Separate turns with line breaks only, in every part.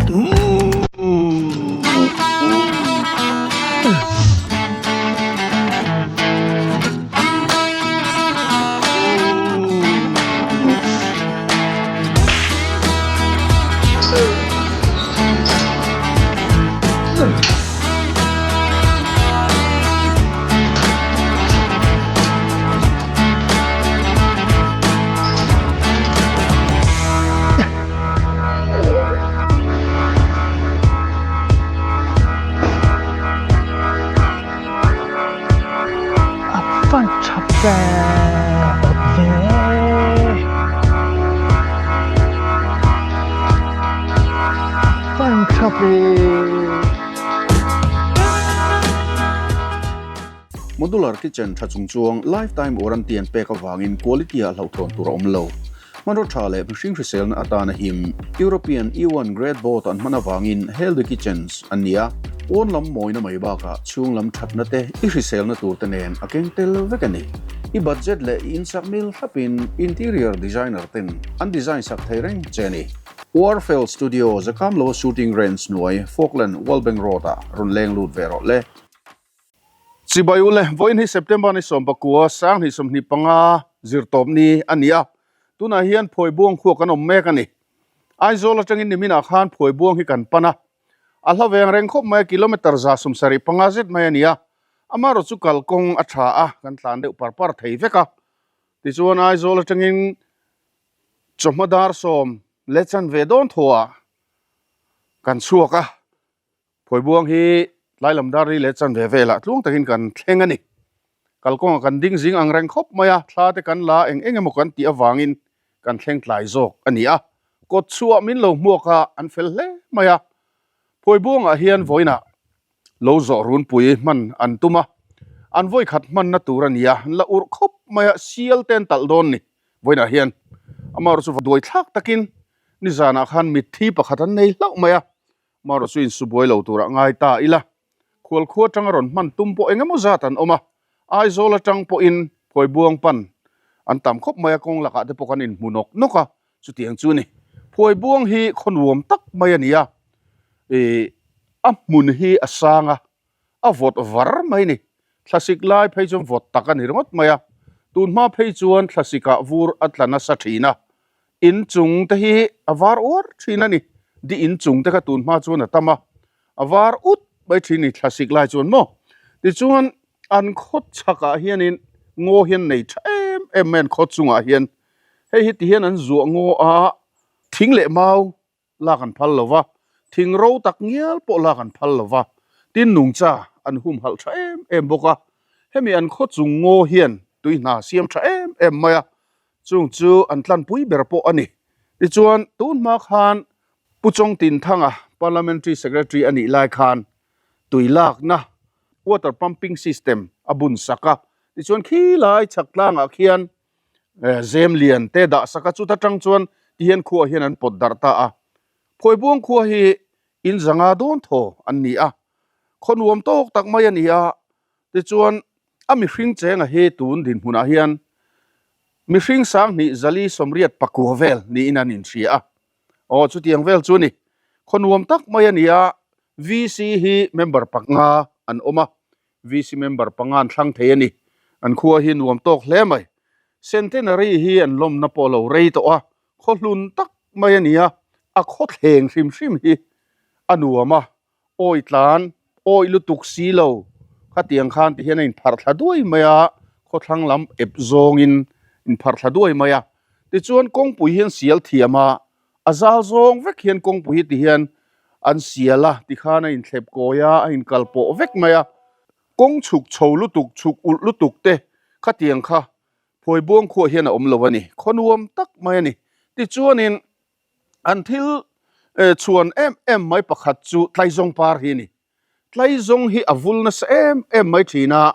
A van tha ve ka awt ve. A van tha ve.
Modular kitchen tha chung chuang lifetime warranty an pek avangin quality ah hlauhthawn tur a awm lo. Hmanraw tha leh mihring hriselna atana him European E1 grade board an hman avangin healthy kitchens an ni a, pawn lam mawina mai bakah chhung lam thatna te i hriselna tur te nen a keng tel vek a ni. I budget leh i insak mil thlapin interior designer ten an design sak thei reng che a ni. Warfel Studio Zakamlo shooting range hnuai Falkland Wallbank Road ah rawn leng lut ve rawh le. Chibai ule, vawiin hi September ni sawmpakua sanghnih 25 zirtawp ni a ni a, tunah hian Phuaibuang khua kan awm mek a ni. Aizawl atangin niminah khan Phuaibuang hi kan pan a, a hla veng reng khawp mai a, kilometre 175 zet mai a ni a, amaherawhchu chu kalkawng a tha a, kan tlan deuh par par thei vek a. Tichuan Aizawl atangin chawhma dar sawm leh chanve dawn thuah kan chhuak a. Phuaibuang hi tlai lam dar ri leh chanve velah tluang takin kan thleng a ni. Kalkawngah kan ding zing ang reng khawp mai a, thla te kan la eng eng emaw kan tih avangin kan thleng tlai zawk a ni a. Kawt chhuah min lo hmuak a, an fel hle mai a. Phuaibuangah hian vawiinah lo zawh runpui hman an tum a, an vawikhat hmanna tur a ni a, an la urh khawp mai a, sial te an talh dawn ni vawiinah hian. Amaherawhchu duaithlak takin nizanah khan mitthi pakhat an nei hlauh mai a, Marawh chu insubuai lo turah ngai ta ila, khualkhua atanga rawn hman tum pawh eng emaw zat an awm a, Aizawl atang pawhin Phuaibuang pan an tam khawp mai a, kawng lakah te pawh kan inhmu nawk nawk a, chutiang chu a ni. Phuaibuang hi khaw nuam tak mai a ni a, ih a hmun hi a sang a, a vawt var mai a ni. Thlasik lai phei chuan vawt tak a ni ringawt mai a, tunhma phei chuan thlasikah vur a tla nasa thin a, In chung te hi a var uar thin a ni. Di in chung te kha tun hma chuan a tam a, a var ut mai thin ni thlasik lai chuan maw. Tichuan an khaw chhakah hianin ngaw hian nei tha em em mai an khaw chungah hian. Hei hi tihian an zuah ngaw a, thing leh mau lak an phal lo va, thing ro tak ngial pawh lak an phal lo va, tin nungcha an humhalh tha em em bawk a. Hemi an khaw chung ngaw hian tui hna siam tha em em mai a, chung chu an tlanpui ber pawh a ni. Tichuan, tun hma khan Pu Chawngtinthanga Parliamentary Secretary a nih lai khan tui lakna, water pumping system, a bun sak a, tichuan khilai chhak tlangah khian zem lian te dah sak a, chuta tang chuan tihian khua hian an pawt darh ta a. Phuaibuang khua hi in zanga dawn thaw an ni a, khaw nuam tawk tak mai a ni a, tichuan a mihring chenga hi tun dinhmunah hian mihring sanghnih zali sawmriat pakua vel niin an inhria a, aw chutiang vel chu a ni. Khaw nuam tak mai a ni a, VC hi member panga an awm a, VC member panga an thlang thei a ni. An khua hi nuam tawk hle mai. Centenary hi an lawmna pawh lo rei tawh a, khaw hlun tak mai a ni a, a khaw thleng hrim hrim hi a nuam a, awi tlan, awi lutuk si lo, khatiang khan ti hian a inpharh thla duai mai a, khawthlang lam ep zawngin inpharh thla duai mai a. Tichuan kawngpui hian sial thiam a, a zal zawng vek hian kawngpui hi ti hian an sial a, tikhan a inthlep kawi a, a inkalpawh vek mai a. Kawng chhuk chho lutuk, chhuk ulh lutuk te khatiang kha Phuaibuang khuah hian a awm lo a ni, khaw nuam tak mai a ni. Tichuanin an thil chhuan em em mai pakhat chu Tlaizawng par hi a ni. Tlaizawng hi a vul nasa em em mai thin a,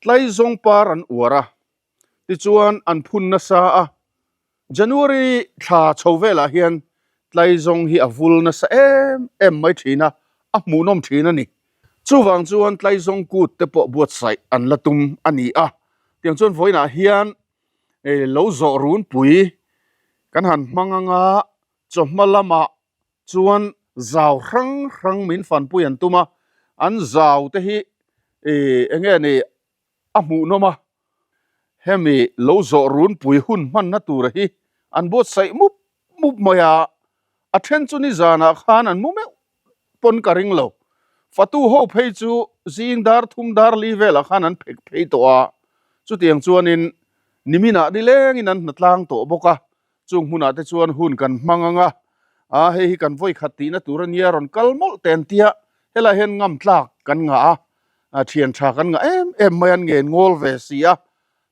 Tlaizawng par an uar a, tichuan an phun nasa a, January thla chho velah hian Tlaizawng hi a vul nasa em em mai thin a, a hmuhnawm thin a ni. Chuvang chuan Tlaizawng kut te pawh buatsaih an la tum a ni a, tiang chuan vawiinah hian lo zawh runpui kan han hmang anga chawhma lamah chuan Zau hrang hrang min fanpui an tum a, an zau te hi eng nge ni a hmuhnawm a, hemi lo zawh runpui hun hmanna tura hi an buatsaih mup mup mai a, a then chu nizanah khan an mu meuh pawn ka ring lo. Fatu ho phei chu zing dar thum dar li velah khan an phek phei tawh a, chutiang chuanin niminah nilengin an hna tlang tawh bawk a, Chung hmunah te chuan hun kan hmang ang a, a hei hi kan vawi khat tihna tur a nia rawn kal mawlh te an tia, helaiah hian ngam tlak kan ngah a, a thian tha kan ngah em em mai an ngen ngawl ve si a,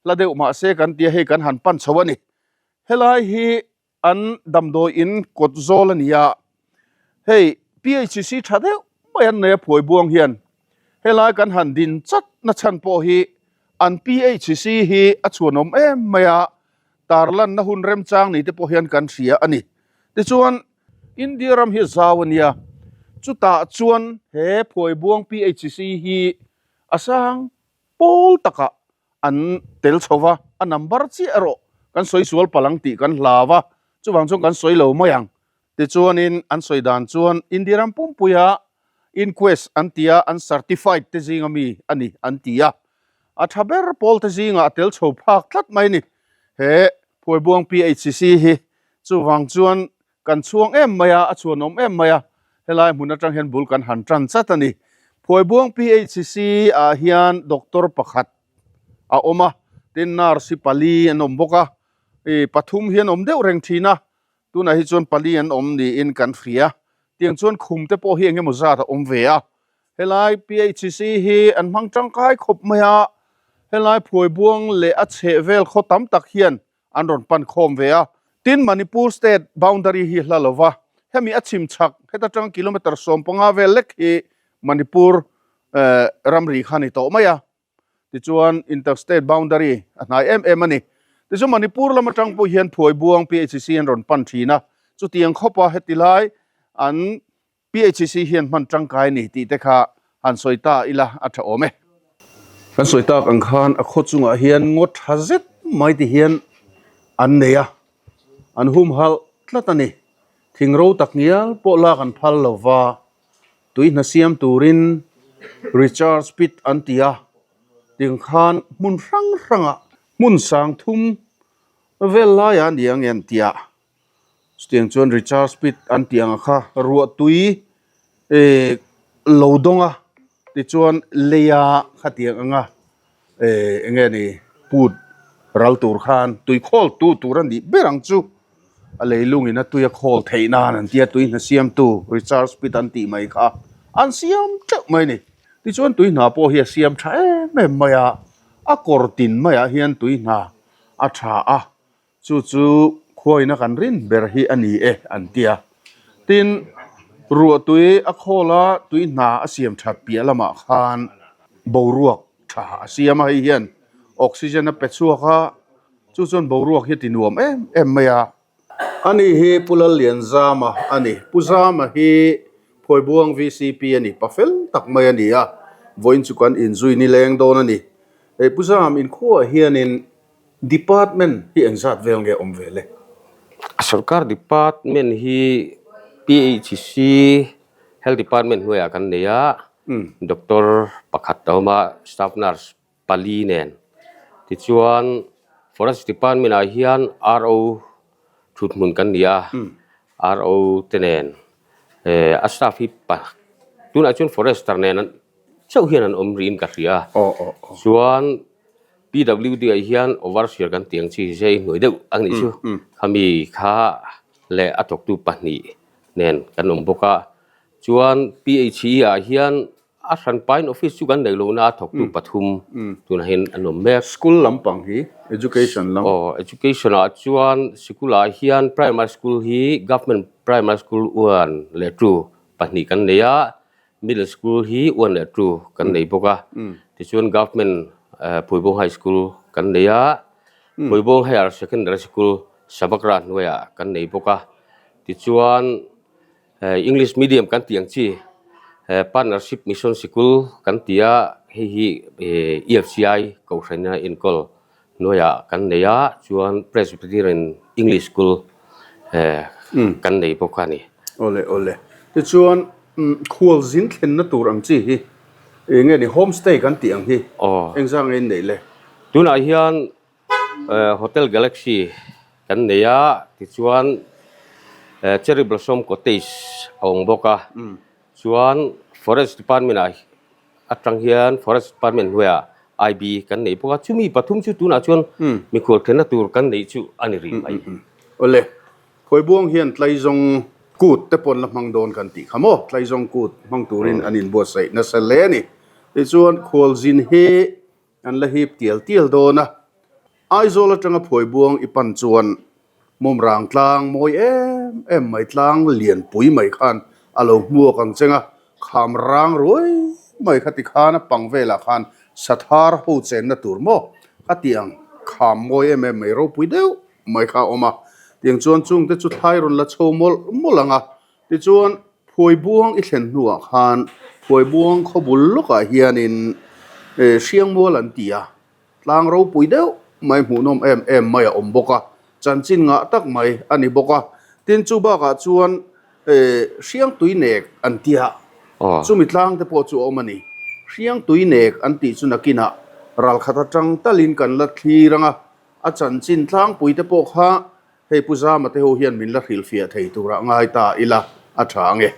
hla deuh mah se kan tia hei kan han pan chho a ni. Helai hi an damdawi in kawt zawl a ni a, hei PHC tha deuh mai an nei a phuai buang hian helai kan han din chat na chhan pawh hi an PHC hi a chhuanawm em mai a, Tarlanna hun remchang ni te pawh hian kan hria a ni. Tichuan, India ram hi zau a nia, chutah chuan he Phuaibuang PHC hi a sang pawl takah an tel chho va, a number chiah erawh kan sawi sual palh ang tih kan hlau a, chuvang chuan kan sawi lo mai ang. Tichuanin an sawi dan chuan India ram pumpuia inquest an tia an certified te zinga mi a ni an ti a, a tha ber pawl te zingah a tel chho phak tlat mai a ni. He Phuaibuang PHC hi chuvang chuan kan chhuang em mai a, a chhuanawm em mai a, helai hmun atang hian bul kan han tan chat a ni. Phuaibuang PHC ah hian doctor pakhat a awm a, tin nurse hi pali an awm bawk a, ih pathum hi an awm deuh reng thin a, Tunah hi chuan pali an awm niin kan hria. Tiang chuan khum te pawh hi eng emaw zat a awm ve a. Helai PHC hi an hmang tangkai khawp mai a, helai phuaibuang leh a chheh vel khaw tam tak hian an rawn pan khawm ve a. Tin, Manipur state boundary hi hla lo va, hemi a chhim chhak heta tang kilometre 15 vel lek hi Manipur ramri kha a ni tawh mai a. Tichuan interstate boundary a hnai em em a ni. Tichuan Manipur lam atang pawh hian Phuaibuang PHC an rawn pan thin a, chutiang khawpa heti lai an PHC hian hman tangkai ni tih te kha han sawi ta ila a tha awm e. Kan sawi tak ang khan a khaw chungah hian ngaw tha zet mai ti hian an nei a, an humhalh tlat a ni. Thingro tak ngial pawh lak an phal lo va, Tui hna siam turin recharge pit an ti a, tiang khan hmun hrang hrangah hmun sang thum vel laiah a ni ang em tih ah chutiang chuan recharge pit an tih ang kha ruah tui eh lo dawng a tichuan leia khatiang anga eh eng nge ni put ral tur khan tui khawl tu tur a nih ber ang chu. A leilungin a tui a khawl theih nan an tia tui hna siamtu recharge pit an tih mai kha an siam teuh mai a ni. Tichuan tui hna pawh hi a siam tha em em mai a, a kawr tin maiah hian tui hna a tha a, chu chu khuaina kan rin ber hi a ni e an tia. Tin, ruah tui a khawl a, tui hna a siam that piah lamah khan boruak tha a siam a, hei hian oxygen a pe chhuak a, Chu chuan boruak hi a ti nuam em em mai a. Ani hi Pu Lallianzama a ni. Pu Zama hi Phuaibuang VCP a ni, pa fel tak mai a ni a, vawiin chu kan inzui nileng dawn a ni. Hei Pu Zam, inkhuaah hianin Department hi engzat vel nge awm ve le?
Sorkar Department hi PHC Health Department hnuaiah kan nei a, Doctor pakhat a awm a, Staff Nurse pali nen. Tichuan Forest Department ah hian RO thut hmun kan ni a, RO te nen eh a staff hi pa tunah chuan forester nen an chauh hian an awm rihin ka hria a. Chuan PWD ah hian overseer kan tih ang chi hi se i hnuai deuh ang nih chu khami kha leh a thawktu pahnih nen kan awm bawk a. Chuan PHE ah hian A hran pain office chu kan nei lo na a thawktu pathum tunah hian an awm mek.
School lampang hi education lam.
Aw education ah chuan sikul ah hian primary school hi government primary school 1 leh 2 pahnih kan nei a, middle school hi 1 leh 2 kan nei bawk a. Tichuan government Phuibawng high school kan nei a, Phuibawng higher secondary school Sabakra hnuaiah kan nei bawk a. Tichuan. English medium kan tih ang chi partnership mission sikul kan ti a, hei hi EFCI kohhran a enkawl hnuaiah kan nei a, chuan Presbyterian English school kan nei bawk a ni.
Awle awle. Tichuan khualzin thlenna tur ang chi hi eng nge ni homestay kan tih ang hi engzah nge in neih le?
Tunah hian Hotel Galaxy kan nei a, tichuan Cherry Blossom Cottage a awm bawk a, chuan Forest Department ah atang hian Forest Department hnuaiah IB kan nei bawk a, chumi pathum chu tunah chuan mikhual thlenna tur kan neih chu a ni rih mai.
Awle, Phawibuang hian Tlaizawng kut te pawn la hmang dawn kan tih kha maw? Tlaizawng kut hmang turin an inbuatsaih nasa hle a ni. Tichuan khualzin hi an la hip tial tial dawn a, Aizawl atanga Phawibuang i pan chuan Mawmrang tlang mawi em em mai tlang lianpui mai khan a lo hmuak ang cheng a, kham rang ruai mai kha tikhan a pang velah khan sathar ho chenna tur maw a tih ang kham mawi em em mai ropui deuh mai kha a awm a, tiang chuan chungte chu thlai rawn la chho mawlh mawlh ang a, tichuan Phuaibuang i thlen hnuah khan Phuaibuang khaw bul lawkah hianin Hriangmual an ti a, Tlang ropui deuh mai hmuhnawm em em mai a awm bawk a, chanchin ngah tak mai a ni bawk a. Tin, chu bakah chuan Hriangtui nek an ti a, chumi tlang te pawh chu a awm a ni. Hriangtui nek an tih chu nakinah ralkhat atang talin kan la thlir ang a, a chanchin tlangpui te pawh kha hei Pu Zama te ho hian min la hrilhfiah thei turah ngai ta ila a tha ang e.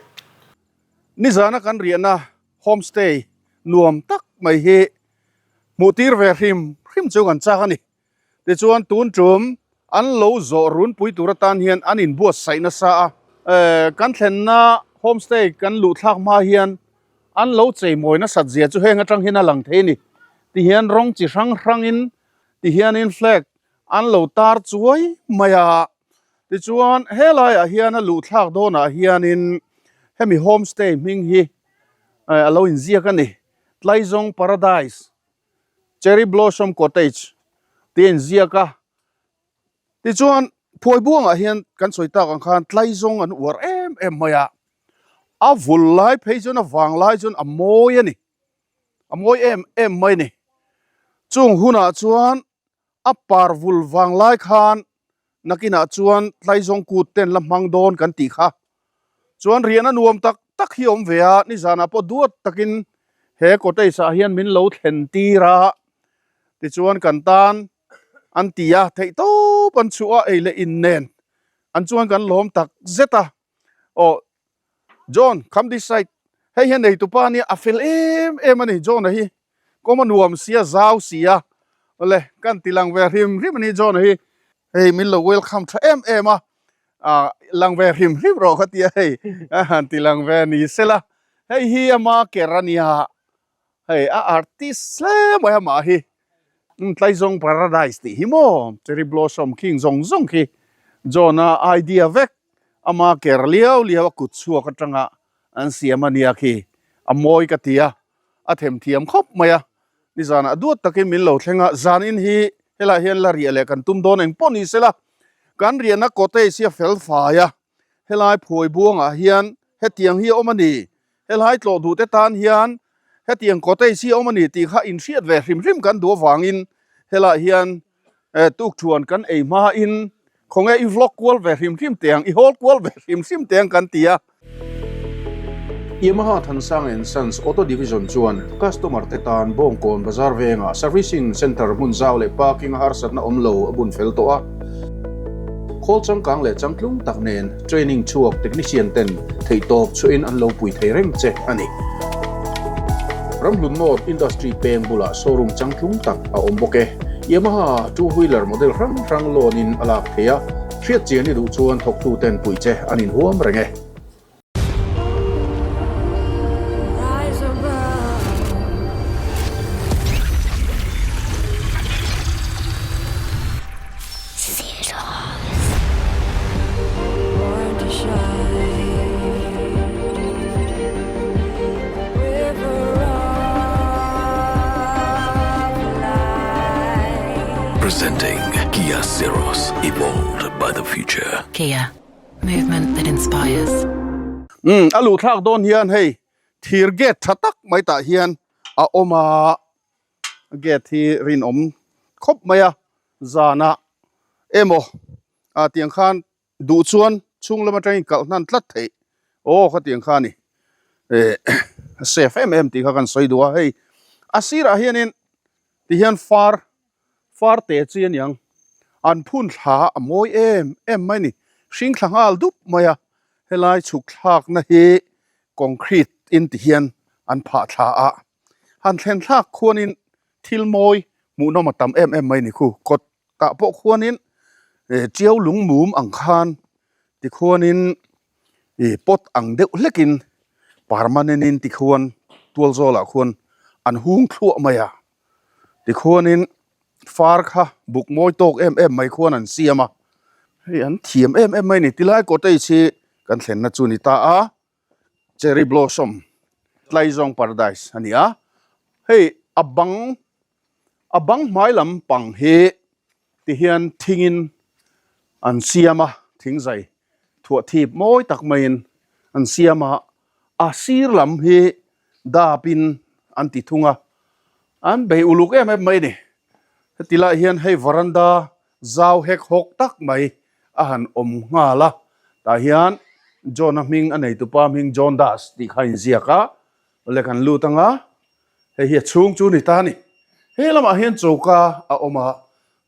Nizana kan riahna homestay nuam tak mai hi Hmuh tir ve hrim hrim chu kan chak a ni. Tichuan tun tum an lo zawh runpui tur atan hian an inbuatsaih nasa a. Kan thlenna homestay kan luh thlak hma hian an lo cheimawi nasat zia chu heng atang hian a lang thei a ni. Tihian rawng chi hrang hrangin tihianin flag an lo tar chuai mai a. Tichuan helaiah hian a luh thlak dawnah hianin hemi homestay hming hi a lo inziak a ni. Tlaizawng Paradise, Cherry Blossom Cottage tih a inziak a. Tichuan, Phuaibuangah hian kan sawi tak ang khan Tlaizawng an uar em em mai a. A vul lai phei chuan a vang lai chuan a mawi a ni. A mawi em em mai a ni. Chung hunah chuan a par vul vang lai khan Nakinah chuan Tlaizawng kut ten la hmang dawn kan tih kha. Chuan rian a nuam tak tak hi a awm ve a, nizanah pawh duat takin he cottage ah hian min lo thlen tir a, tichuan kan tan an ti a, theihtawp an chhuah a, ei leh in nen an chuan kan lawm tak zet a. Aw John, come this side. Hei hian neitupa ania a fel em em a ni John-a hi. Kawm a nuam si a, zau si a. Awle, kan ti lang ve hrim hrim a ni John-a hi. Hei min lo welcome tha em em a. Ah, lang ve hrim hrim rawh ka ti a hei. A han ti lang ve ni sela. Hei hi ama ker a nia. Hei a artist hle mai amah hi. Tlaizawng Paradise tih hi maw Cherry Blossom khing zawng zawng khi John-a idea vek. Ama ker liau liau a kut chhuak atanga an siam a nia khi a mawi ka ti a, a themthiam khawp mai a. Nizanah duat takin min lo thleng a, zanin hi helaiah hian la riah leh kan tum dawn eng pawh ni sela, kan riahna cottage hi a fel fai a, helai phuai buangah hian hetiang hi a awm a ni, helai tlawh duhte tan hian hetiang cottage hi a awm a ni tih kha inhriat ve hrim hrim kan duh avangin helaiah hian Tukthuan kan ei hmain khawnge i vlog kual ve hrim hrim teh ang, i hawl kual ve hrim hrim teh ang kan ti a.
Yamaha Thansang and Sons Auto Division chuan customer te tan Bawngkawn Bazar vengah Servicing Centre hmun zau leh parking a harsatna awm lo a bun fel tawh a. Khawl changkang leh changtlung tak nen training chhuak technician ten theihtawp chhuahin an lo pui thei reng che a ni. Ramhlun North Industry peng bulah showroom changtlung tak a awm bawk e. Yamaha two wheeler model hrang hrang loan in a lak thei a, hriat chian i duh chuan thawktu ten puih che an inhuam reng e.
Presenting Kia Syros, evolved by the future.
Kia, movement that inspires.
Umm a luh thlak dawn hian hei thir gate tha tak mai tah hian a awm a, gate hi rinawm khawp mai a zanah emaw ah tiang khan duh chuan chhung lam atangin kalh hnan tlat theih.
Aw khatiang kha a ni. Eh a safe em em tih kha kan sawi duh a, hei a sirah hianin tihian far far te chi a niang an phun thla a mawi em em mai a ni. Hring thla nghal dup mai a, helai chhuk thlakna hi concrete in tihian an phah thla a, han thlen thlak khuanin thil mawi hmuhnawm a tam em em mai a ni khu. Kawt tah pawh khuanin eh tiau lung mum ang khan tikhuanin ih pot ang deuh hlekin permanent in tikhuan tual zawlah khuan an hung thluah mai a tikhuanin far kha buk mawi tawk em em mai khuan an siam a hei an thiam em em mai a ni tilai cottage hi kan thlenna chu a ni ta a. Cherry blossom Tlaizawng paradise a ni a, hei a bang a bang hmai lam pang hi ti hian thingin an siam a, thing zai thuah thip mawi tak maiin an siam a, a sir lam hi dapin an ti thung a, an bei uluk em em mai a ni. Heti lai hian hei varanda zau hek hawk tak mai a han awm nghal a, tah hian John-a hming a neitupa hming John Das tih kha a inziak a, awle kan lut anga hei hi a chhung chu ni ta a ni. He lamah hian choka a awm a,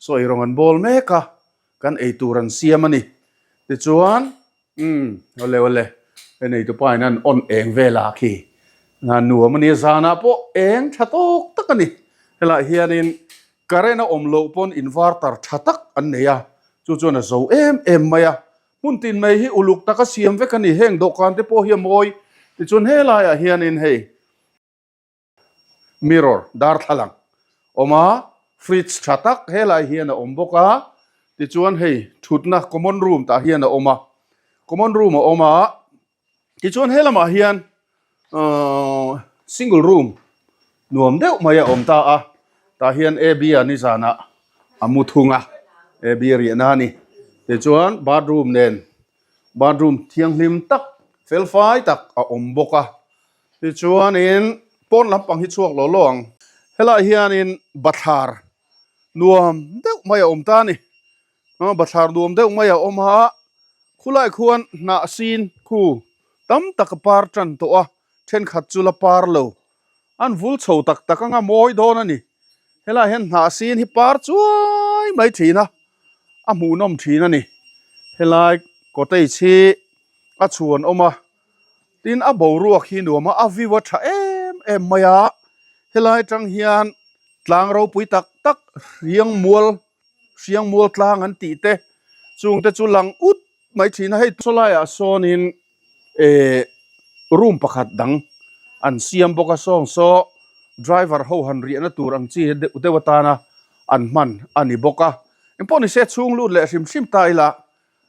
saw eirawng an bawl mek a, kan eitur an siam a ni. Tichuan Umm awle awle he neitupa in an on eng vel a khi a nuam a nia zanah pawh eng tha tawk tak a ni helaiah hianin current a awm loh pawn inverter tha tak an nei a chu chuan a zo em em mai a hmun tin mai hi uluk taka siam vek a ni heng dawhkan te pawh hi a mawi tichuan helaiah hianin hei Mirror, darthlalang, awm a, fridge tha tak helai hian a awm bawk a, tichuan hei thutna common room tah hian a awm a, common room a awm a, tichuan he lamah hian ahh single room nuam deuh mai a awm ta a, tah hian A B a nizanah a mu thung a, A B a riahna a ni, tichuan bathroom nen bathroom thianghlim tak felfai tak a awm bawk a. Tichuanin pawn lampang hi chhuak lo lo ang. Helaiah hianin bathlar nuam deuh mai a awm ta a ni. Bathlar nuam deuh mai a awm a, khulai khuan hnah sin khu tam tak a par tan tawh a, thenkhat chu la par lo. An vul chho tak tak anga mawi dawn a ni. Helaiah hian hnah sin hi par chuai mai thin a, a hmuhnawm thin a ni. Helai cottage hi a chhuan awm a. Tin a boruak hi nuam a, a view a tha em em mai a, helai atang hian tlang ropui tak tak Hriangmual Hriangmual tlang an tih te chung te chu lang ut mai thin a, hei sawlaiah sawnin eh room pakhat dang an siam bawk a, sawng saw driver ho han riahna tur ang chi deuh deuh atana an hman a ni bawk a, engpawh nise chhung lut leh hrim hrim ta ila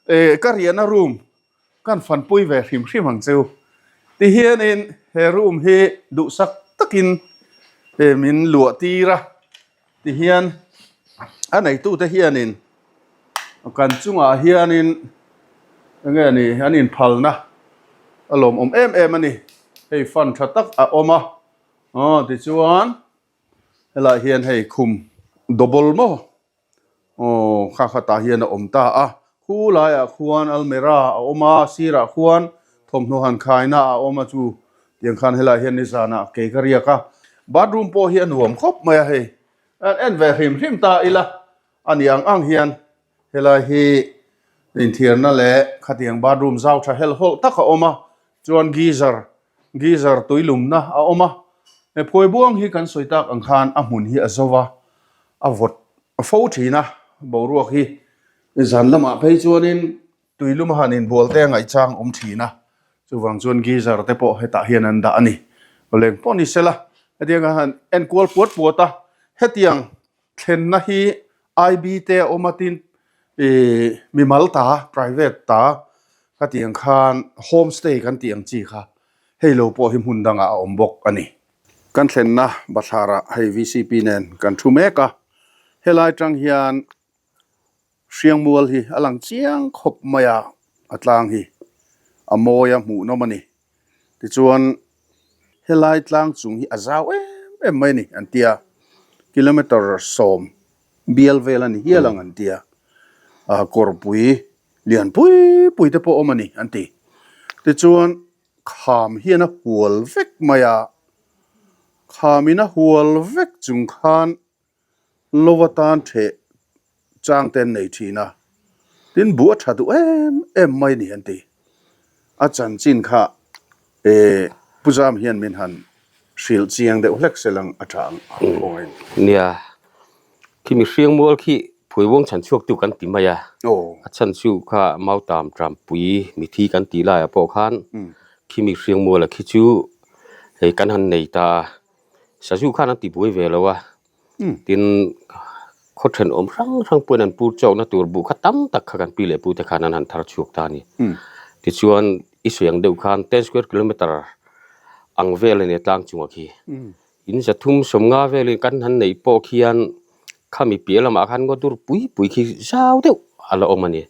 eh ka riahna room Kan fanpui ve hrim hrim ang cheu. Tihianin he room hi duhsak takin min luah tir a, tihian a neitute hianin kan chungah hianin enge ni an inphalna a lawmawm em em a ni. Hei fan tha tak a awm a, aw tichuan helaiah hian hei khum double maw Aw kha khatah hian a awm ta a, khu laiah khuan almirah a awm a, sirah khuan thawmhnaw han khaina a awm a chu tiang khan helaiah hian nizanah kei ka riak a, bathroom pawh hi a nuam khawp mai a hei, an en ve hrim hrim ta ila a ni ang ang hian helai hi inthiarna leh khatiang bathroom zau tha helh hawlh tak a awm a, chuan geyser geyser tui lumna a awm a, he phuai buang hi kan sawi tak ang khan a hmun hi a zo va, a vawt fo thin a, boruak hi zan lamah phei chuanin tui lum a han inbual te a ngaihchang awm thin a, chuvang chuan geyser te pawh hetah hian an dah a ni. Leng pawh ni sela hetiang a han enkual puat puat a, hetiang thlenna hi IB te a awm a tin ih mimal ta private ta ka tih ang khan home stay kan tih ang chi kha hei lo pawh hi hmun dangah a awm bawk a ni. Kan thlenna bathlarah hei VCP nen kan thu mek a, helai tang hian Hriangmual hi a lang chiang khawp mai a, a tlang hi a mawi a hmuhnawm a ni. Tichuan helai tlang chung hi a zau em em mai a ni an ti a, kilometer 10 bial vel a ni hial ang an ti a, kawrpui lian pui pui te pawh awm a ni an ti. Tichuan.
Kham hian a hual vek mai a, khamin a hual vek chung khan lo atan theh chang te an nei thin a, tin buh a tha duh em em mai ni an ti. A chanchin kha eh Pu Zam hian min han hrilh chiang deuh hlek se lang a tha ang khawngaih.
Nia, khi mihring mual khi Phuivuang chhan chhuaktu kan ti mai a, a chhan chu kha Mautam Trampui mithi kan tih laiah pawh khan khi mihring muala khi chu hei kan han nei ta a, sazu khan an ti buai ve lo a, tin khaw thenawm hrang hrang pawhin an pur chawkna tur buh kha tam tak kha kan pi leh pute khan an han thar chhuak ta a ni. Tichuan i sawi ang deuh khan ten square kilometre ang vel a ni a tlang chungah khi. In 350 velin kan han neih pawh khian khami piah lamah khan ngaw dur pui pui khi zau deuh a la awm a ni.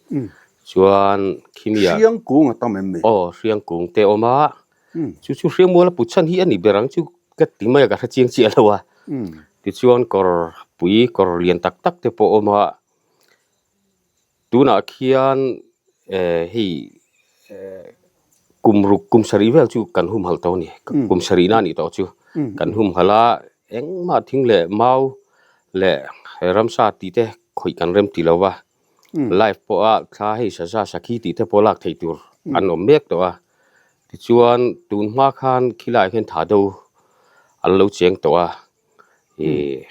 Chuan khimi ah.
Hriang kung a tam em ni?
Aw, hriang kung te a awm a. Chu chu hriang mual a put chhan hi a ni ber ang chu ka ti mai a, ka hre chiang chiah lo a. Tichuan kawr pui kawr lian tak tak te pawh a awm a. Tunah khian eh hei eh kum ruk kum sarih vel chu kan humhalh tawh a ni kum sarihna a nih tawh chu kan humhalh a engmah thing leh mau leh ramsa tih te khawih kan rem ti lo va live pawh a thla hei saza sakhi tih te pawh lak theih tur an awm mek tawh a tichuan tun hma khan khilaiah hian tha deuh an lo cheng tawh a. Ih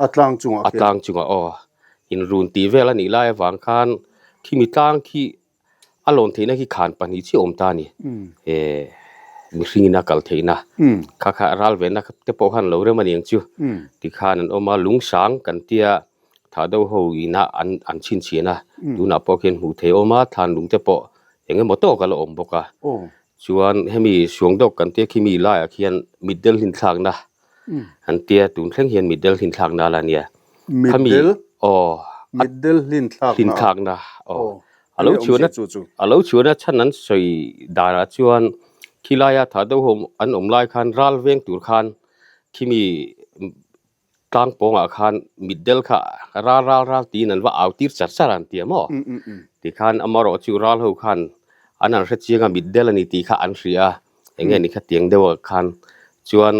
A tlang chungah
a tlang chungah aw inrun tih vel a nih lai avang khan khimi tlang khi a lawn theihna khi khan pahnih chiah awm ta a ni eh mihring in a kal theihna kha kha ral venna te pawh khan lo rem a ni ang chu tikhan an awm a lungsang kan tia thah deuh ho ina an an chhinchhian a tunah pawh khian hmuh theih a awm a thlan lung te pawh eng emaw tawk a la awm bawk a chuan hemi suangdawk kan tia khimi laiah khian mitdel hlinthlakna An tia tun thleng hian mitdel hlinthlakna la nia.
Mitdel?
Aw.
Mitdel hlinthlakna?
Hlinthlakna aw. A lo chhuahna a lo chhuahna chhan an sawi danah chuan khilaia tha deuh ho an awm lai khan ral veng tur khan khimi tlang pawngah khan mitdel kha ral ral ral tiin an va au tir char char a an tia maw? Tikhan amaherawh chu ral ho khan an han hre chiang a mitdel a ni tih kha an hria a. Eng nge ni kha tiang deuh ah khan chuan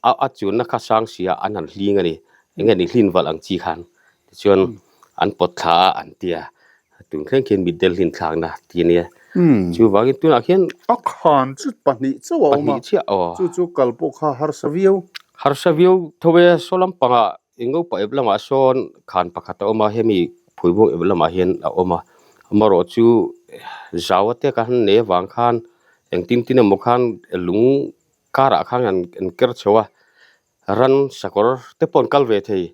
a a chunna kha sang si a an han hling a ni eng nge ni hlin valh ang chi khan tichuan an pawt thla a an ti a tun thleng khian mitdel hlin thlakna ti a nia chuvangin tunah khian
A khan chu pahnih chauh a awm a
pahnih chiah aw
chu chu kal pawh kha harsa viau.
Harsa viau tho e saw lampangah Engo pa ep lamah sawn khan pakhat a awm a hemi phuibuang ep lamah hian a awm a amaherawh chu zau ate ka han nei avang khan engtin tin emaw khan lung karah khan an an ker chho a ran sakawr te pawh an kal ve thei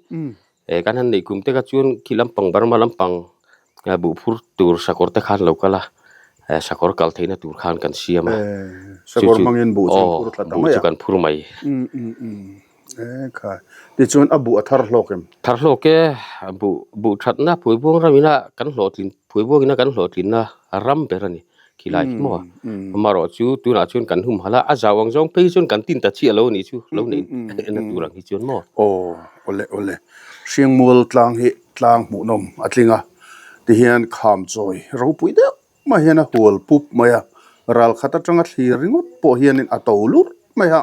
eh kan han neih kum te kha chuan khi lampang Burma lampang buh phur tur sakawr te khan lo kal a eh sakawr kal theihna tur khan kan siam a
sakawr hmangin buh chu an phur thla ta mai
a buh chu kan phur mai.
E kha tichuan a buh a thar hlawk em?
Thar hlawk e, a buh buh thatna Phuaibuang ram ina kan hlawhtlin Phuaibuang ina kan hlawhtlinna ram ber a ni khilai khi maw. Amaherawh chu tunah chuan kan humhalh a, a zau ang zawng phei chuan kan tin ta chiah lo a nih chu lo neih na tur ang hi chuan maw.
Aw awle awle Hriangmual tlang hi tlang hmuhnawm a tling a tihian kham chawi ropui deuh mai hian a hual pup mai a, ral khat atanga thlir ringawt pawh hianin a to lurh mai a,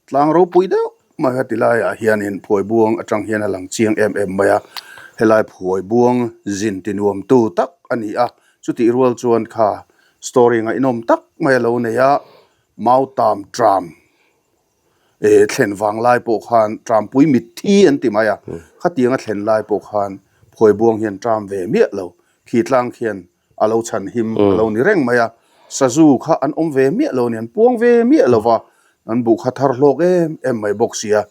tlang ropui deuh mai a ti laiah hianin phuaibuang atang hian a lang chiang em em mai a, helai phuaibuang zin ti nuamtu tak a ni a, chutih rual chuan kha story ngaihnawm tak mai a lo nei a, Mautam Tram eh thlen vang lai pawh khan Trampui mitthi an ti mai a, khatiang a thlen lai pawh khan phuaibuang hian tram ve miah lo, khi tlang khian a lo chhan him a lo ni reng mai a, sazu kha an awm ve miah lo a ni, an puang ve miah lo va, an buh kha thar hlawk em em mai bawk si a,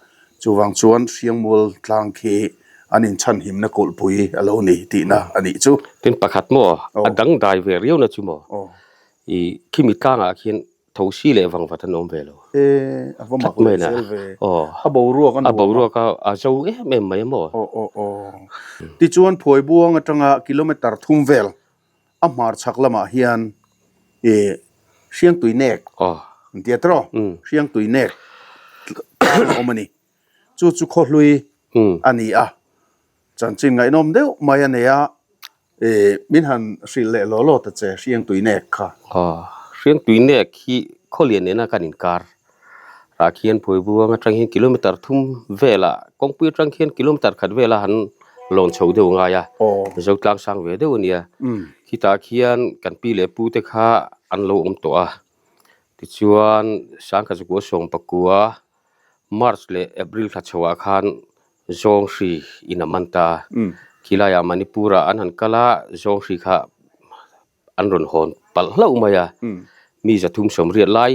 chuvang chuan Hriangmual tlang khi an inchhan himna kulhpui a lo ni tihna a nih chu.
Tin pakhat maw a dangdai ve riau na chu maw i khimi tlangah khian Thosi leh vangvat an awm ve lo.
E, a va mak leh zel ve.
Aw.
A boruak a nuam a.
A boruak a zo em em mai a maw?
Aw aw aw. Tichuan Phuaibuang atanga kilometre thum vel a hmar chhak lamah hian e Hriangtui nek an ti a tiraw? Hriangtui nek tlang a awm a ni. Chu chu khawhlui a ni a. Chanchin ngaihnawm deuh mai a nei a. E, min han hrilh leh law law ta che, Hriangtui nek kha.
Aw, Hriangtui nek hi Khawlian nena kan inkar rah khian Phuaibuang atang hian kilometer thum velah kawngpui atang khian kilometer khat vela han lawn chho deuh a ngai a, Zotlang sang ve deuh a nia. Khitah khian kan pi leh pu te kha an lo awm tawh a, tichuan Sangkazukua Sawngpakua March leh April thla chhoah khan Zawng hri in a man ta a, khilaiah Manipur-ah an han kal a, zawng hri kha an rawn hawn palh hlauh mai a, mi 380 lai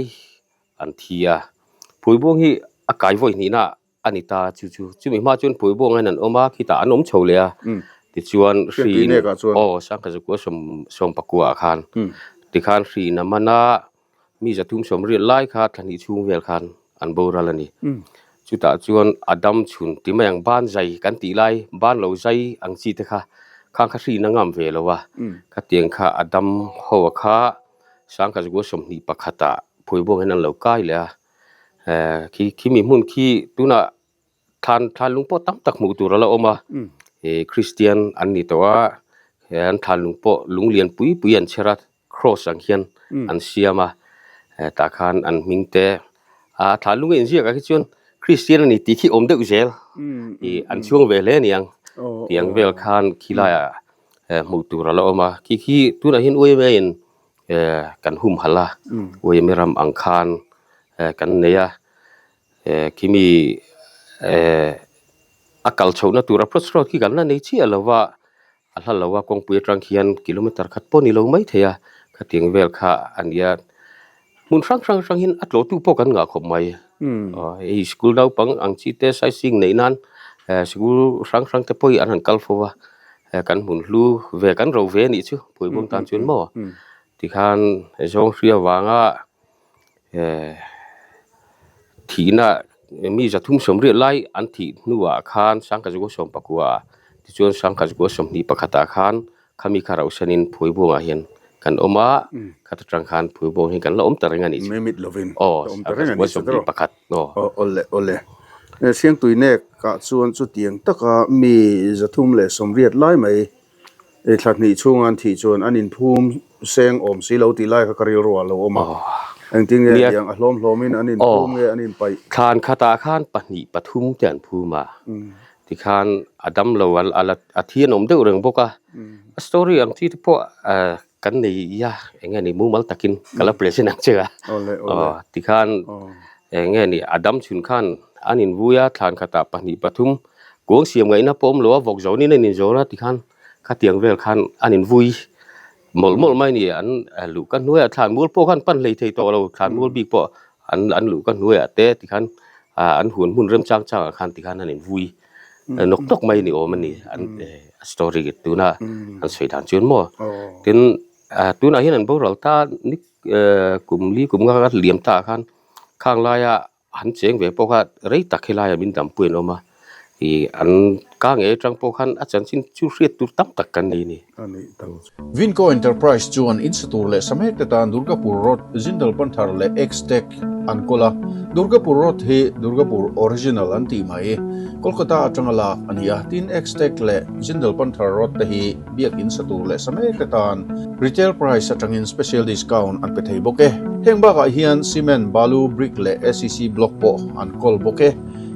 an thi a. Phuaibuang hi a kai vawi hnihna a ni ta chu chu chumi hma chuan Phuaibuang hian an awm a, khitah an awm chho leh a, tichuan hri in aw Sangkazukua sawm sawmpakua ah khan tikhan hri in a man a, Mi 380 lai kha thla hnih chhung vel khan an boral a ni. Chutah chuan a dam chhun ti mai ang ban zai kan tih lai ban lo zai ang chi te kha khang kha hrin a ngam ve lo a, khatiang kha a dam ho a kha Sangkazukua 21 ah Phuaibuang hian an lo kai leh a, khi khimi hmun khi tunah Thlan thlan lung pawh tam tak hmuh tur a la awm a, ih Christian an ni tawh a, he an thlan lung pawh lung lian pui pui an chher a, cross ang hian an siam a, tah khan an hming te ah thlan lung a inziak ah khi chuan Christian a ni tih khi awm deuh zel, ih an chhuang ve hle a niang tih ang vel khan khilaiah hmuh tur a la awm a, khi khi tunah hian uaim aiin kan humhalh a, uaim ram ang khan kan nei a. Khimi a kal chhohna tur approach road khi kan la nei chiah lo va, a hla lo a kawngpui atang khian kilometer khat pawh a ni lo mai thei a, khatiang vel kha a ni a. Hmun hrang hrang atang hian a tlawhtu pawh kan ngah khawp mai. Hei school naupang ang chi te sightseeing neih nan school hrang hrang te pawh hi an han kal fo va, kan hmun hlu ve kan ro ve a nih chu Phuaibuang tan chuan maw tikhan zawng hria vanga Thihna mi 380 lai an thih hnuah khan 1919 ah tichuan 1921 ah khan khami kha rauhsanin Phuaibuangah hian kan awm a, khat atang khan Phuaibuang hi kan la awm ta reng a nih chu.
Mimit lovin
Aw,
ka awm ta reng a nih chu tiraw?
1921 aw.
Aw, awle awle. Siangtuinek ah chuan chutiang taka mi 380 lai mai Thla hnih chhunga an thih chuan an inphum seng awm si lo tih lai kha ka rilru ah lo awm a. Engtin nge tiang a hlawm hlawmin an inphum nge an inpaih?
Thlan khatah khan pahnih pathum te an phum a, tikhan a dam lo a thi an awm deuh reng bawk a. A story ang chi te pawh kan nei a, eng nge ni mumal takin ka la present ang che a. Tikhan eng nge ni a dam chhun khan an invui a, thlan khatah pahnih pathum Kuang siam ngaihna pawh awm lo a, vawk zawnin an inzawn a tikhan khatiang vel khan an invui mawlh mawlh mai a ni. An luh ka hnuaiah thlan mual pawh khan pan hlei thei tawh lo, thlan mual bik pawh an an luh ka hnuaiah te tikhan an huan hmun remchang changah khan tikhan an invui nawk nawk mai a ni awm a ni an story tuna an sawi dan chuan maw. Tin, tunah hian an boral ta ni kum li kum nga liam ta khan khang laia An cheng ve pawh kha rei tak helaiah min dampui an awm a, ih an ka ngei atang pawh khan a chanchin chu hriat tur tam tak kan nei a ni.
Vinco Enterprise chuan in sa tur leh sa mek te tan Durgapur Road, Jindal Panthar leh X-Tech an kawl a. Durgapur Road hi Durgapur Original an tih mai. Kolkata atanga lak a ni a, tin X-Tech leh Jindal Panthar Road te hi Biakin sa tur leh sa mek te tan retail price atangin special discount an pe thei bawk e. Heng bakah hian cement, balu, brick leh ACC block pawh an kawl bawk e.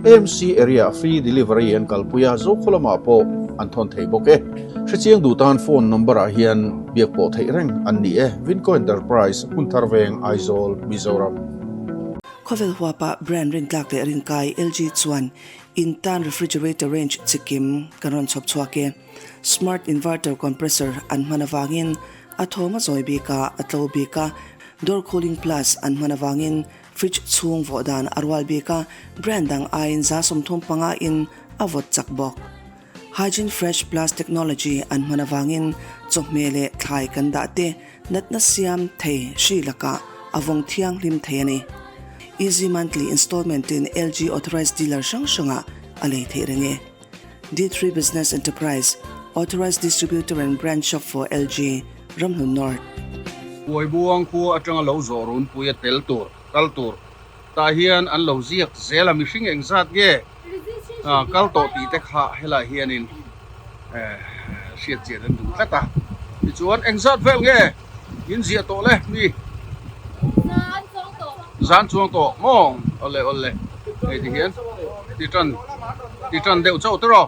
AMC area free delivery an kalpui a, Zokhaw lamah pawh an thawn thei bawk e. Hrechiang duh tan phone number ah hian biak pawh theih reng an ni e. Vinco Enterprise, Hmunthar Veng, Aizawl, Mizoram.
Khawvel huapa brand rintlak leh rinkai LG chuan in tan refrigerator range chikim kan rawn chhawp chhuak e. Smart inverter compressor an hman avangin a thawm a zawi bik a, a tlo bik a, door cooling plus an hman avangin fridge chhung vawh dan a rual bik a, brand dang aiin 35% in a vawt chak bawk. Hygiene Fresh Plus technology an hman avangin chawhmeh leh thlai kan dah te natna siam thei hri lakah a vawng thianghlim thei a ni. Easy monthly installment in LG authorized dealer hrang hrangah a lei theih reng e. D3 Business Enterprise, Authorized Distributor and Branch Shop for LG, Ramhlun North.
Huaibuang khua atanga lo zawh runpui a tel tur, kal tur tah hian an lo ziak zel a, mihring engzat nge kal tawh tih te kha helai hianin hriat chian an duh tlat a, tichuan engzat vel nge in ziah tawh le mi? Zan chuang tawh maw? Awle awle hei ti hian ti tan ti tan deuh chauh te rawh.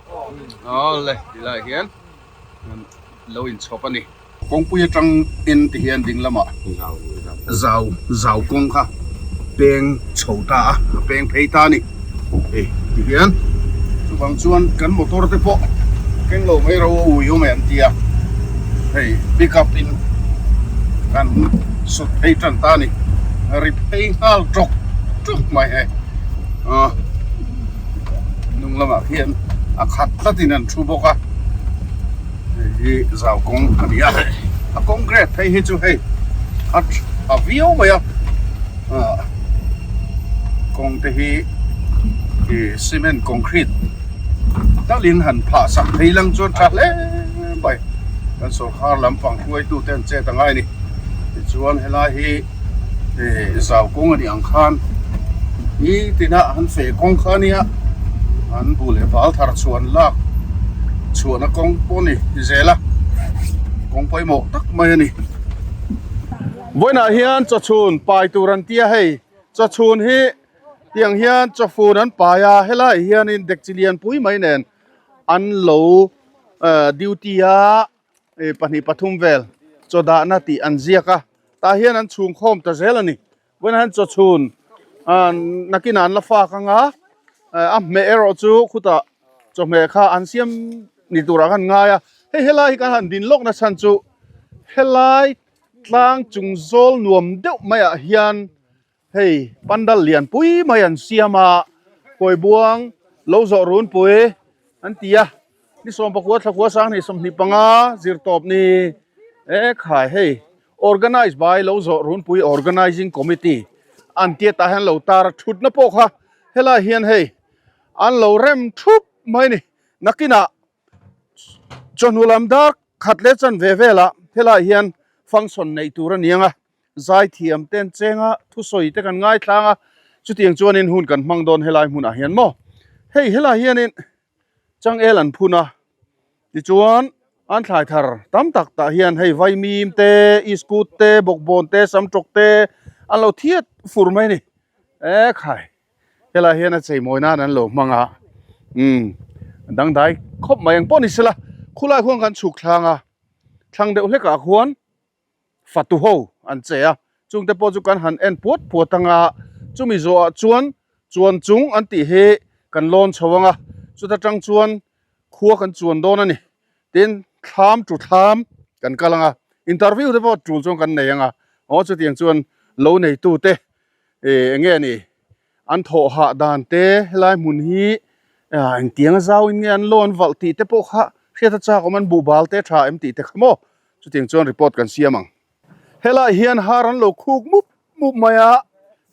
Awle ti lai hian lo inchhawp a ni. Kawngpui atang in ti hian ding lamah zau zau kawng kha peng chho ta a, a peng phei ta a ni. Hei ti hian chuvang chuan kan motor te pawh keng lo mai ro a ui awm e an ti a, hei pick up in kan sut phei tan ta a ni. Ri phei nghal tawk tawk mai hei ah hnung lamah khian a khat tlatin an thu bawk a. Hei hi zau kawng a ni a, a kawng grade phei hi chu hei a tha viau mai a, ah kawng te hi ih cement concrete talin han phah sak phei lang chuan tha hle mai, kan sawrkar lampang hruaitu te an chet angai a ni, tichuan helai hi ih zau kawng a nih ang khan nitin a han feh kawng kha a nia an bu leh bal thar chhuan lak chhuahna kawng pawh a ni zel a kawng pawimawh tak mai a ni. Vawiinah hian chawchhun pai tur an tia hei chawchhun hi tiang hian chawfun an pai a helaiah hianin dekchi lianpui mai nen an lo duty a. pahnih pathum vel chaw dahna tih an ziak a tah hian an chhung khawm ta zel a ni vawiinah hian chaw chhun ah nakinah an la fak anga a hmeh erawh chu khutah chawhmeh kha an siam ni turah khan ngai a hei helai hi kan han din lawk na chhan chu helai tlang chung zawl nuam deuh maiah hian Hei pandal lian pui mai an siam a, Kawibuang lo zawh runpui an ti a, ni sawmpakua thlakua sanghnih 25 zirtawp ni e khai hei organize by lo zawh runpui organizing committee an tia tah hian lo tar a thutna pawh kha helai hian hei an lo rem thup mai a ni nakinah chawhnu lam dar khat leh chanve velah helai hian function neih tur a ni ang a. Zaithiam te an cheng a, thusawi te kan ngaithlang a, chutiang chuanin hun kan hmang dawn helai hmunah hian maw. Hei helai hianin changel an phun a, tichuan an thlai thar tam tak tah hian hei vaimim te, iskut te, bawkbawn te, samtawk te an lo thiat fur mai a ni. E khai helai hian a cheimawi nan an lo hmang a, umm dangdai khawp mai ang pawh ni sela khulai khuan kan chhuk thlang a, thlang deuh hlekah khuan fatu ho an che a, chungte pawh chu kan han en puat puat anga chumi zawhah chuan chuan chung an tih hi kan lawn chho anga chuta tang chuan khua kan chuan dawn a ni tin thlam tu thlam kan kal anga interview te pawh tul chuan kan nei anga aw chutiang chuan lo neitu te ih eng nge ni an thawh hah dan te helai hmun hi ah engtiang a zau in nge an lawn valh tih te pawh kha hriat a chak awm an buhbal te tha em tih te kha maw Chutiang chuan report kan siam ang. Helai hian har an lo khuk mup mup mai a,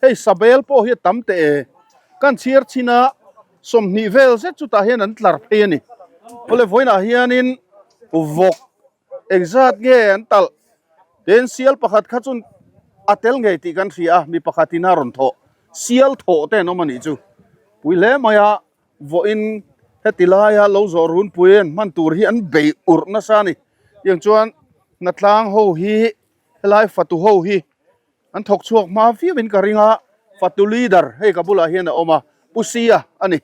hei sabel pawh hi a tam teh e. Kan chhiar chin a, 20 vel zet chutah hian an tlar phei a ni. Awle vawiinah hianin vawk engzat nge an talh? Tin sial pakhat kha chun a tel ngei tih kan hria a, mi pakhatin a rawn thawh. Sial thawh te an awm a nih chu. Pui hle mai a. Vawiin heti laia lo zawh runpui an hman tur hi an bei urh nasa a ni. Tiang chuan hnatlang ho hi helai fatu ho hi an thawk chhuak hma viau in ka ring a, fatu leader hei ka bulah hian a awm a, Pu Sia a ni.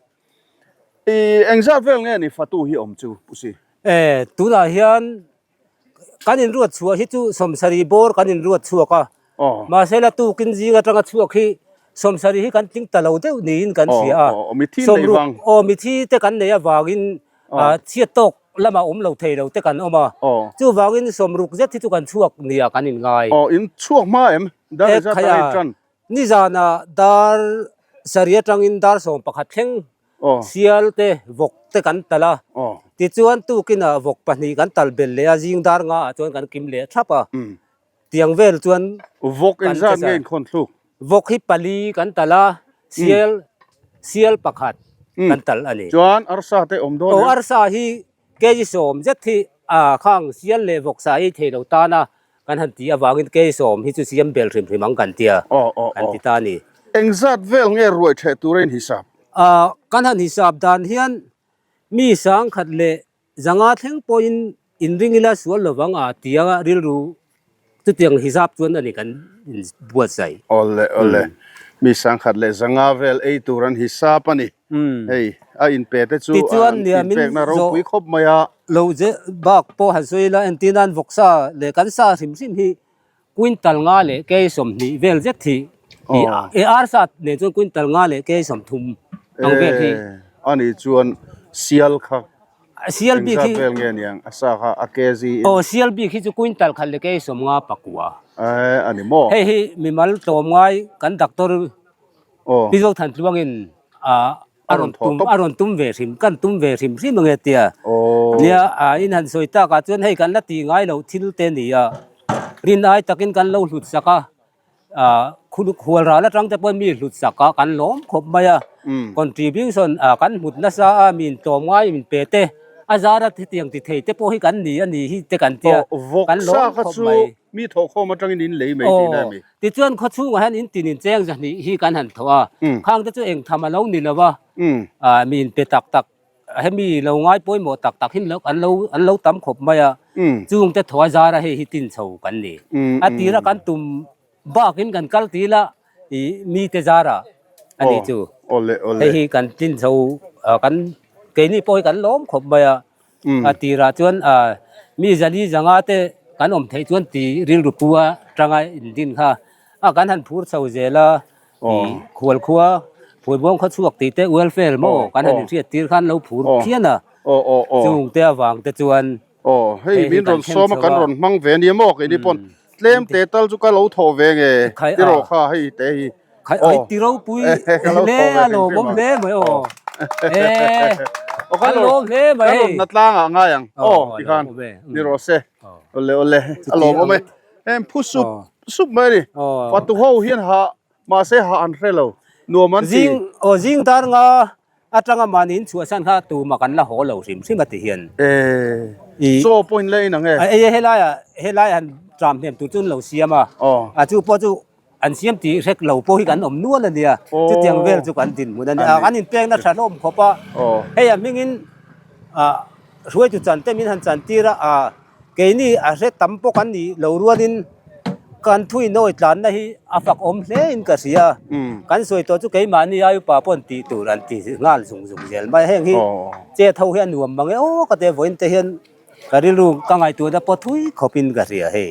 Ih engzat vel nge ni fatu hi awm chu Pu Si?
E, tunah hian Kan inruat chhuah hi chu sawmsarih bawr kan inruat chhuak a, mahse la tukin zing atanga chhuak hi sawmsarih hi kan tling ta lo deuh niin kan hria a, sawmruk aw mithi te kan nei avangin chhiat tawk lamah awm lo thei lo te kan awm a, chuvangin sawmruk zet hi chu kan chhuak nia kan inngai.
Aw in chhuak hma em? Dar engzat a ei tan?
Nizanah dar sarih atangin dar 11 thleng Sial te, vawk te kan talh a, tichuan tukinah vawk pahnih kan talh belh leh a, zing dar nga ah chuan kan kim leh thap a, tiang vel chuan
Vawk engzat nge inkhawn thluk?
Vawk hi pali kan talh a, sial sial pakhat kan talh a ni.
Chuan arsa te awm dawn em?
Aw arsa hi kg sawm zet hi khang sial leh vawk sa ei thei lo tan a, Kan han tih avangin keisawm hi chu siam bel hrim hrim ang kan tia, kan ti ta a ni.
Engzat vel nge ruai theh tura in hisap?
Kan han hisap dan hian mi sangkhat leh zanga thleng pawhin inring ila sual lovang a tia rilru chutiang hisap chuan a ni kan inbuatsaih.
Awle awle. Mi sangkhat leh zanga vel ei tur an hisap a ni. Hei a inpe te chu
Tichuan
an
nia min
inpekna
zawh
ropui khawp mai a.
Lo je bak pawh han sawi ila entir nan vawksa leh kan sa hrim hrim hi quintal nga leh kei 20 vel zet hi i ar sa nen chuan quintal nga leh kei 30 ang vel hi.
A nih chuan sial kha
Sial bik hi
Engzat vel nge niang a sa kha a kg in.
Aw sial bik hi chu quintal khat leh kei 50 pakua.
Eh a ni maw?
Hei hi mimal tlawm ngai kan doctor
Aw.
Pi Zothan Tluangin a a rawn tum a rawn tum ve hrim kan tum ve hrim hrim ange tia.
Aw.
Nia a in han sawi tak ah chuan hei kan la tih ngai loh thil te ni a rin ai takin kan lo hlut sak a. Khual ral atang te pawh mi hlut sak a kan lawm khawp mai a contribution kan hmut nasa a mi intlawm ngai min pe te a zara hetiang ti thei te pawh hi kan ni a ni hi te kan tia kan lawm khawp mai.
Mi thawhkhawm atangin in lei mai tihna a mi.
Tichuan khawchhungah hian in tin in cheng zahnih hi kan han thawh a khang te chu engtham a lo ni lo a mi inpe tak tak Hemi lo ngai pawimawh tak tak hin an lo an lo tam khawp mai a, chungte thaw a zar a hei hi tin chho kan ni. A tira kan tum bakin kan kal til a i mite zara a ni chu. Hei hi kan tin chho kan keini pawh hi kan lawm khawp mai a, a tirah chuan mi zali zanga te kan awm theih chuan ti rilru pu a tanga indin kha a kan han phur chho zel a. Khual khua Phuaibuang khaw chhuak tih te welfare maw kan han inhriat tir khan lo phur phian a, chung te avang te chuan
Aw hei min rawn sawm a kan rawn hmang ve nia maw keini pawn tlem te tal chu ka lo thawh ve nge tiraw kha hei te hi
Khai ti ropui hle a lawmawm hle mai aw e kan lawm hle mai
kan rawn na tlang ah ngai ang aw tikhan ni rawh se awle awle a lawmawm e. Heng phu sup sup mai a ni. Fatu ho hian ha mahse ha an hre lo. Nuam an ti.
Zing aw zing dar nga atanga mahni in chhuahsan kha tuma kan la haw lo hrim hrim a ti hian.
E chaw pawh in la in ang e.
E helai ah helai han tram hnem tur chu an lo siam a. A chu pawh chu an siam tih hrek lo pawh hi kan awm nual a nia. Chutiang vel chu kan dinhmun a nia. An inpekna tha hlawm khawp a. Hei a hmingin hruaitu chan te min han chan tir a. Keini a hre tam pawh kan nih lo rualin kan thui nawi tlanna hi a fak awm hle in ka hria. Kan sawi tawh chu keimahni ai upa pawh an tih tur an ti nghal zung zung zel mai. Heng hi chet ho hi a nuam mang e aw ka ti a, vawiin te hian ka rilru ka ngaihtuahna pawh thui khawp in ka hria hei.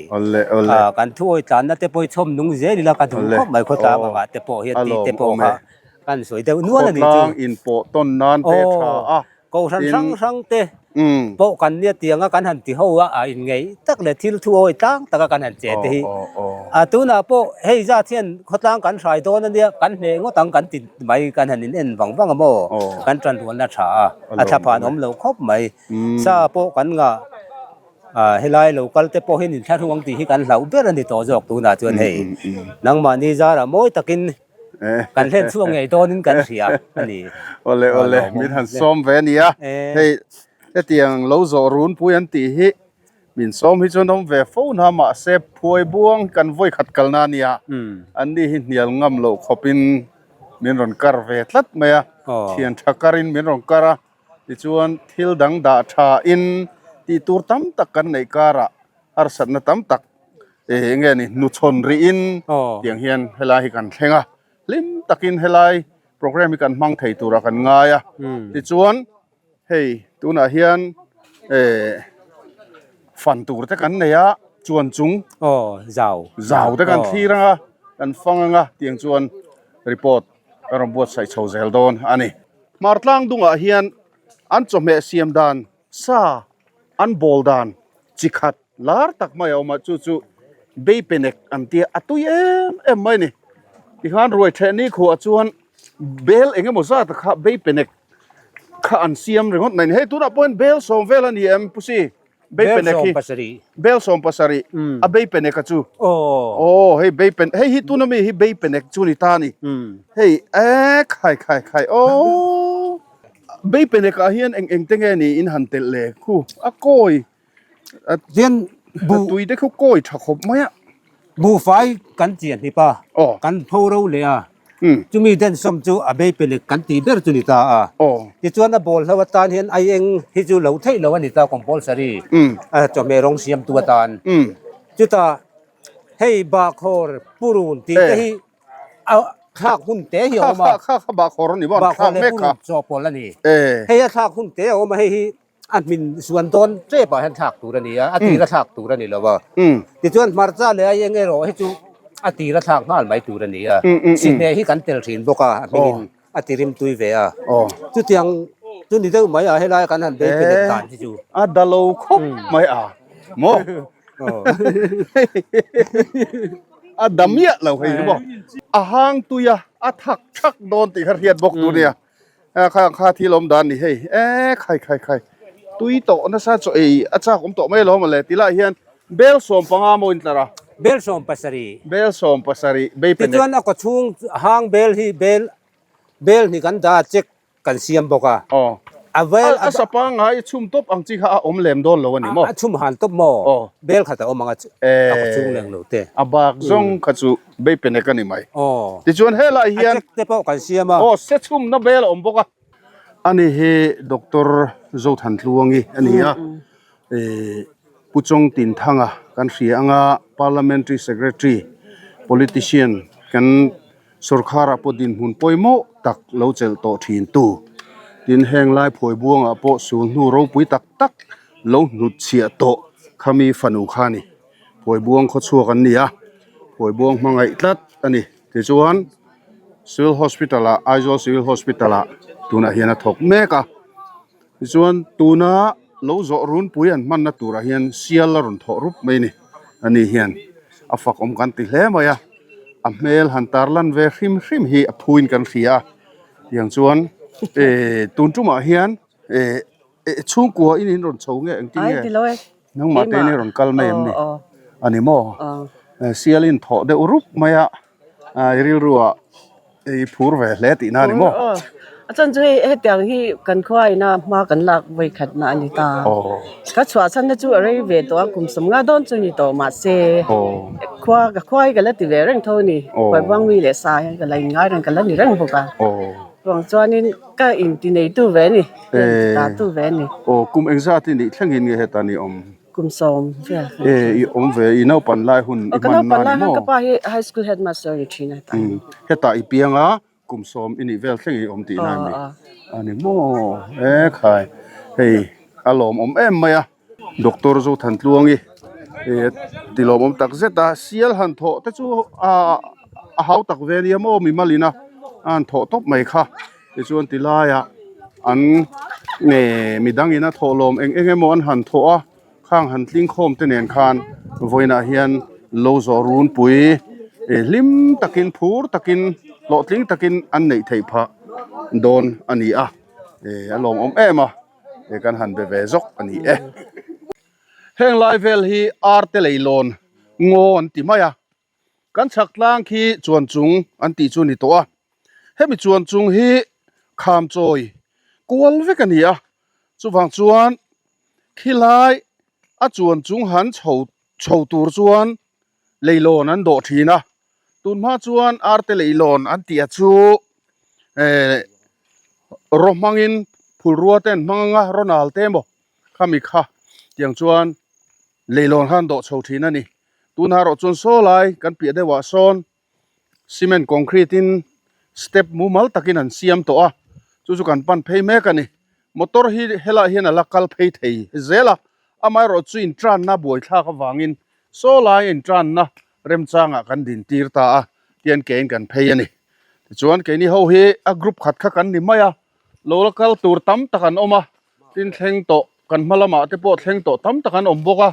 Kan thu awi tlanna te pawh hi chhawm nung zel ila ka duh khawp mai khawtlang angah te pawh hian tih te pawh kha kan sawi deuh nual a ni chu.
Khawtlang inpawh tawn nan te tha a.
Kohhran hrang hrang te pawh kan nia tianga kan han ti ho a, a inngeih tak leh thil thu awi tlang taka kan han che te hi. A tunah pawh hei zat hian khawtlang kan hrai dawn a nia, kan hneh ngawt ang kan ti mai kan han in en vang vang a maw, kan tanrualna tha a, a thlaphan awm lo khawp mai. Sa pawh kan ngah a, helai lo kal te pawh hian inthlahrung ang tih hi kan hlauh ber a ni tawh zawk tunah chuan hei nangmahni zarah mawi takin Kan hlen chhuak ngei dawnin kan hria a ni.
Awle awle min han sawm ve a nia. Hei hetiang lo zawh runpui an tih hi min sawm hi chuan awm ve fo na mahse phuai buang kan vawi khat kalna a nia. An ni hi hnial ngam loh khawpin min rawn kar ve tlat mai a. Thian tha karin min rawn kar a. Tichuan thil dang dah tha in tih tur tam tak kan neih karah harsatna tam tak eh eng nge ni hnuchhawn rihin tiang hian helai hi kan thleng a, hlim takin helai program hi kan hmang thei turah kan ngai a, tichuan hei tunah hian eh fan tur te kan nei a chuan chung
zau
zau te kan thlir ang a kan fang ang a tiang chuan report ka rawn buatsaih chho zel dawn a ni. Hmartlang dungah hian an chawhmeh siam dan sa an bawl dan chi khat lar tak mai a awm a, chu chu Beipenek an tia a tui em em mai a ni. Tikhan ruai theh ni khuah chuan bel eng emaw zat kha Beipenek kha an siam ringawt mai a ni. Hei tunah pawhin bel sawm vel a ni em Pu Si? Beipenek hi bel sawm pasarih a Beipenek a chu. Aw hei Beipen hei hi tuna mi hi Beipenek chu ni ta a ni. Hei e khai khai khai aw Beipenek ah hian eng eng te nge niin han telh le khu a kawi
Tian
bu tui te khu kawi tha khawp mai a.
Buhfai kan chian hlip a, kan pho ro leh a, chumi den sawm chu a bei pelek kan tih ber chu ni ta a. Tichuan a bawl hlo atan hian ai eng hi chu lo theih lo a ni ta compulsory a chawhmeh rawng siamtu atan. Chutah hei bahkhawr purun tih te hi a. Thlak hun te hi a awm a.
Kha kha kha bahkhawr a ni maw?
Bahkhawr leh purun chawhpawlh a ni. Hei a thlak hun te a awm a, hei hi a hmin zuan dawn tep ah hian thlak tur a ni a, a tira thlak tur a ni lo a. Tichuan hmarcha leh a eng erawh hi chu a tira thlak nghal mai tur a ni a. Sihneh hi kan tel thin bawk a, a hmingin a ti rim tui ve a. Chutiang chu ni deuh mai a, helai kan han bei pelet dan hi chu.
A da lo khawp mai a maw? A da miah lo hei chu maw? A hang tui a, a thak thak dawn tih kha hriat bawk tur nia. Kha kha thil awm dan ni hei e khai khai khai tui tawh nasa chaw ei a chak awm tawh mai alawm le ti lai hian bel 15 maw in tlar a.
Bel 70.
Bel 70 bei
penek. Tichuan a kawchhung hang bel hi bel bel hnih kan dah a check kan siam bawk a.
Aw.
A vel
a sa pangngai chhum tawp ang chi kha a awm lem dawn lo a ni maw?
A chhum han tawp maw?
Aw.
Bel khat a awm ang a a kawchhung leng lo te.
A bak zawng kha chu bei penek a ni mai.
Aw.
Tichuan helai hian.
A check te pawh kan siam a.
Aw, se chhumna bel a awm bawk a. Ani hi Doctor Zothantluangi a ni a, Pu Chawng Tinthanga kan hria anga Parliamentary Secretary, Politician kan Sorkharah pawh dinhmun pawimawh tak lo chelh tawh thin tu. Tin, heng lai phuai buangah pawh sul hnu ropui tak tak lo hnut chhiah tawh khami fanu kha a ni. Phuai buang khaw chhuak an ni a, phuai buang hmangaih tlat a ni. Tichuan, Civil Hospital ah, Aizawl Civil Hospital ah tunah hian a thawk mek a. Tichuan, tuna lo zawh runpui an hmanna turah hian sial a rawn thawh rup mai a ni. Ani hian a fak awm kan ti hle mai a, a hmel han tarlan ve hrim hrim hi a phuin kan hria a. Tiang chuan tun tumah hian chhungkua in in rawn chho nge engtin nge? Nangmah te in i rawn kal mai em ni? A ni maw? Sial in thawh deuh rup mai a, i rilru ah i phur ve hle tihna a ni maw?
A chuan chu hei hetiang hi kan khua ina hma kan lak vawi khat na a ni ta. Ka chhuah chhan na chu a rei ve tawh a, kum 50 dawn chu ni tawh mahse khua ka khua hi ka la ti ve reng tho a ni. Huaibuang mi leh sa hian ka la inngai reng ka la ni reng bawk a. Ruang chuanin ka inti neitu ve a ni, ka inti tatu ve a ni.
Aw, kum engzat i nih thlengin nge heta ni awm?
Kum 10 vel.
E, i awm ve, i naupan lai hun i hman na ni maw?
Ka pa hi high school headmaster ni thin a heta.
Heta i piang a, kum 10 i nih vel thlengin i awm tihna a ni. A ni maw? E khai, hei a lawmawm em mai a. Doctor Zothantluangi ti lawmawm tak zet a, sial han thawh te chu a hau tak ve nia maw mi malin a a han thawh tawp mai kha tichuan ti laiah an nge midang in a thawh lawm eng eng emaw an han thawh a khang han tling khawm te nen khan vawiinah hian lo zawh runpui hlim takin phur takin hlawhtling takin an neih theih phah dawn a ni a a lawmawm em a. He kan han be ve zawk a ni e. Heng lai vel hi arte leilawn ngaw an ti mai a, kan chhak tlang khi chuan chung an tih chu a ni tawh a. Hemi chuan chung hi kham chawi kual vek a ni a, chuvang chuan khilai a chuan chung han chho chho tur chuan leilawn an dawh thin a, tun hma chuan arte leilawn an tih a chu eh raw hmangin phulrua te an hmang anga rawnal te emaw khami kha tiang chuan leilawn kha an dawh chho thin a ni tunah erawh chuan saw lai kan piah deuh ah sawn cement concrete in step mumal takin an siam tawh a chu chu kan pan phei mek a ni motor hi helai hian a la kal phei thei zel a amaherawh chu in tanna buaithlak avangin Saw lai intranna remchangah kan din tir ta a, tian kein kan phei a ni. Tichuan keini ho hi a group khat kha kan ni mai a, lo la kal tur tam tak an awm a, tin thleng tawh kan hma lamah te pawh thleng tawh tam tak an awm bawk a,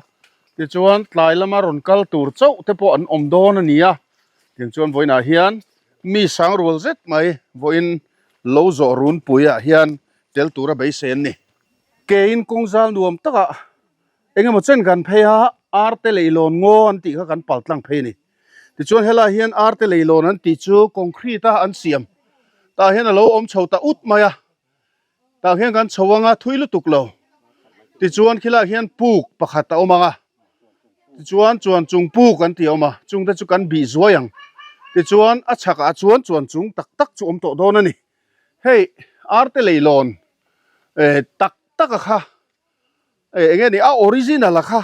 tichuan tlai lama rawn kal tur chauh te pawh an awm dawn a ni a, tiang chuan vawiinah hian mi sang rual zet mai vawiin lo zawh runpuiah hian tel tura beisei an ni. Kein kawngzal nuam takah Eng emaw chen kan phei a, arte leilawn ngaw an tih kha kan pal tlang phei a ni. Tichuan helai hian arte leilawn an tih chu concrete a an siam tah hian a lo awm chho ta ut mai a, tah hian kan chho anga thui lutuk lo. Tichuan khilaiah hian puk pakhat a awm ang a, tichuan chuan chung puk an tih a awm a, chungte chu kan bih zuai ang. Tichuan a chhakah chuan chuan chung tak tak chu awm tawh dawn a ni. Hei arte leilawn tak tak a kha. Eng nge ni a original a kha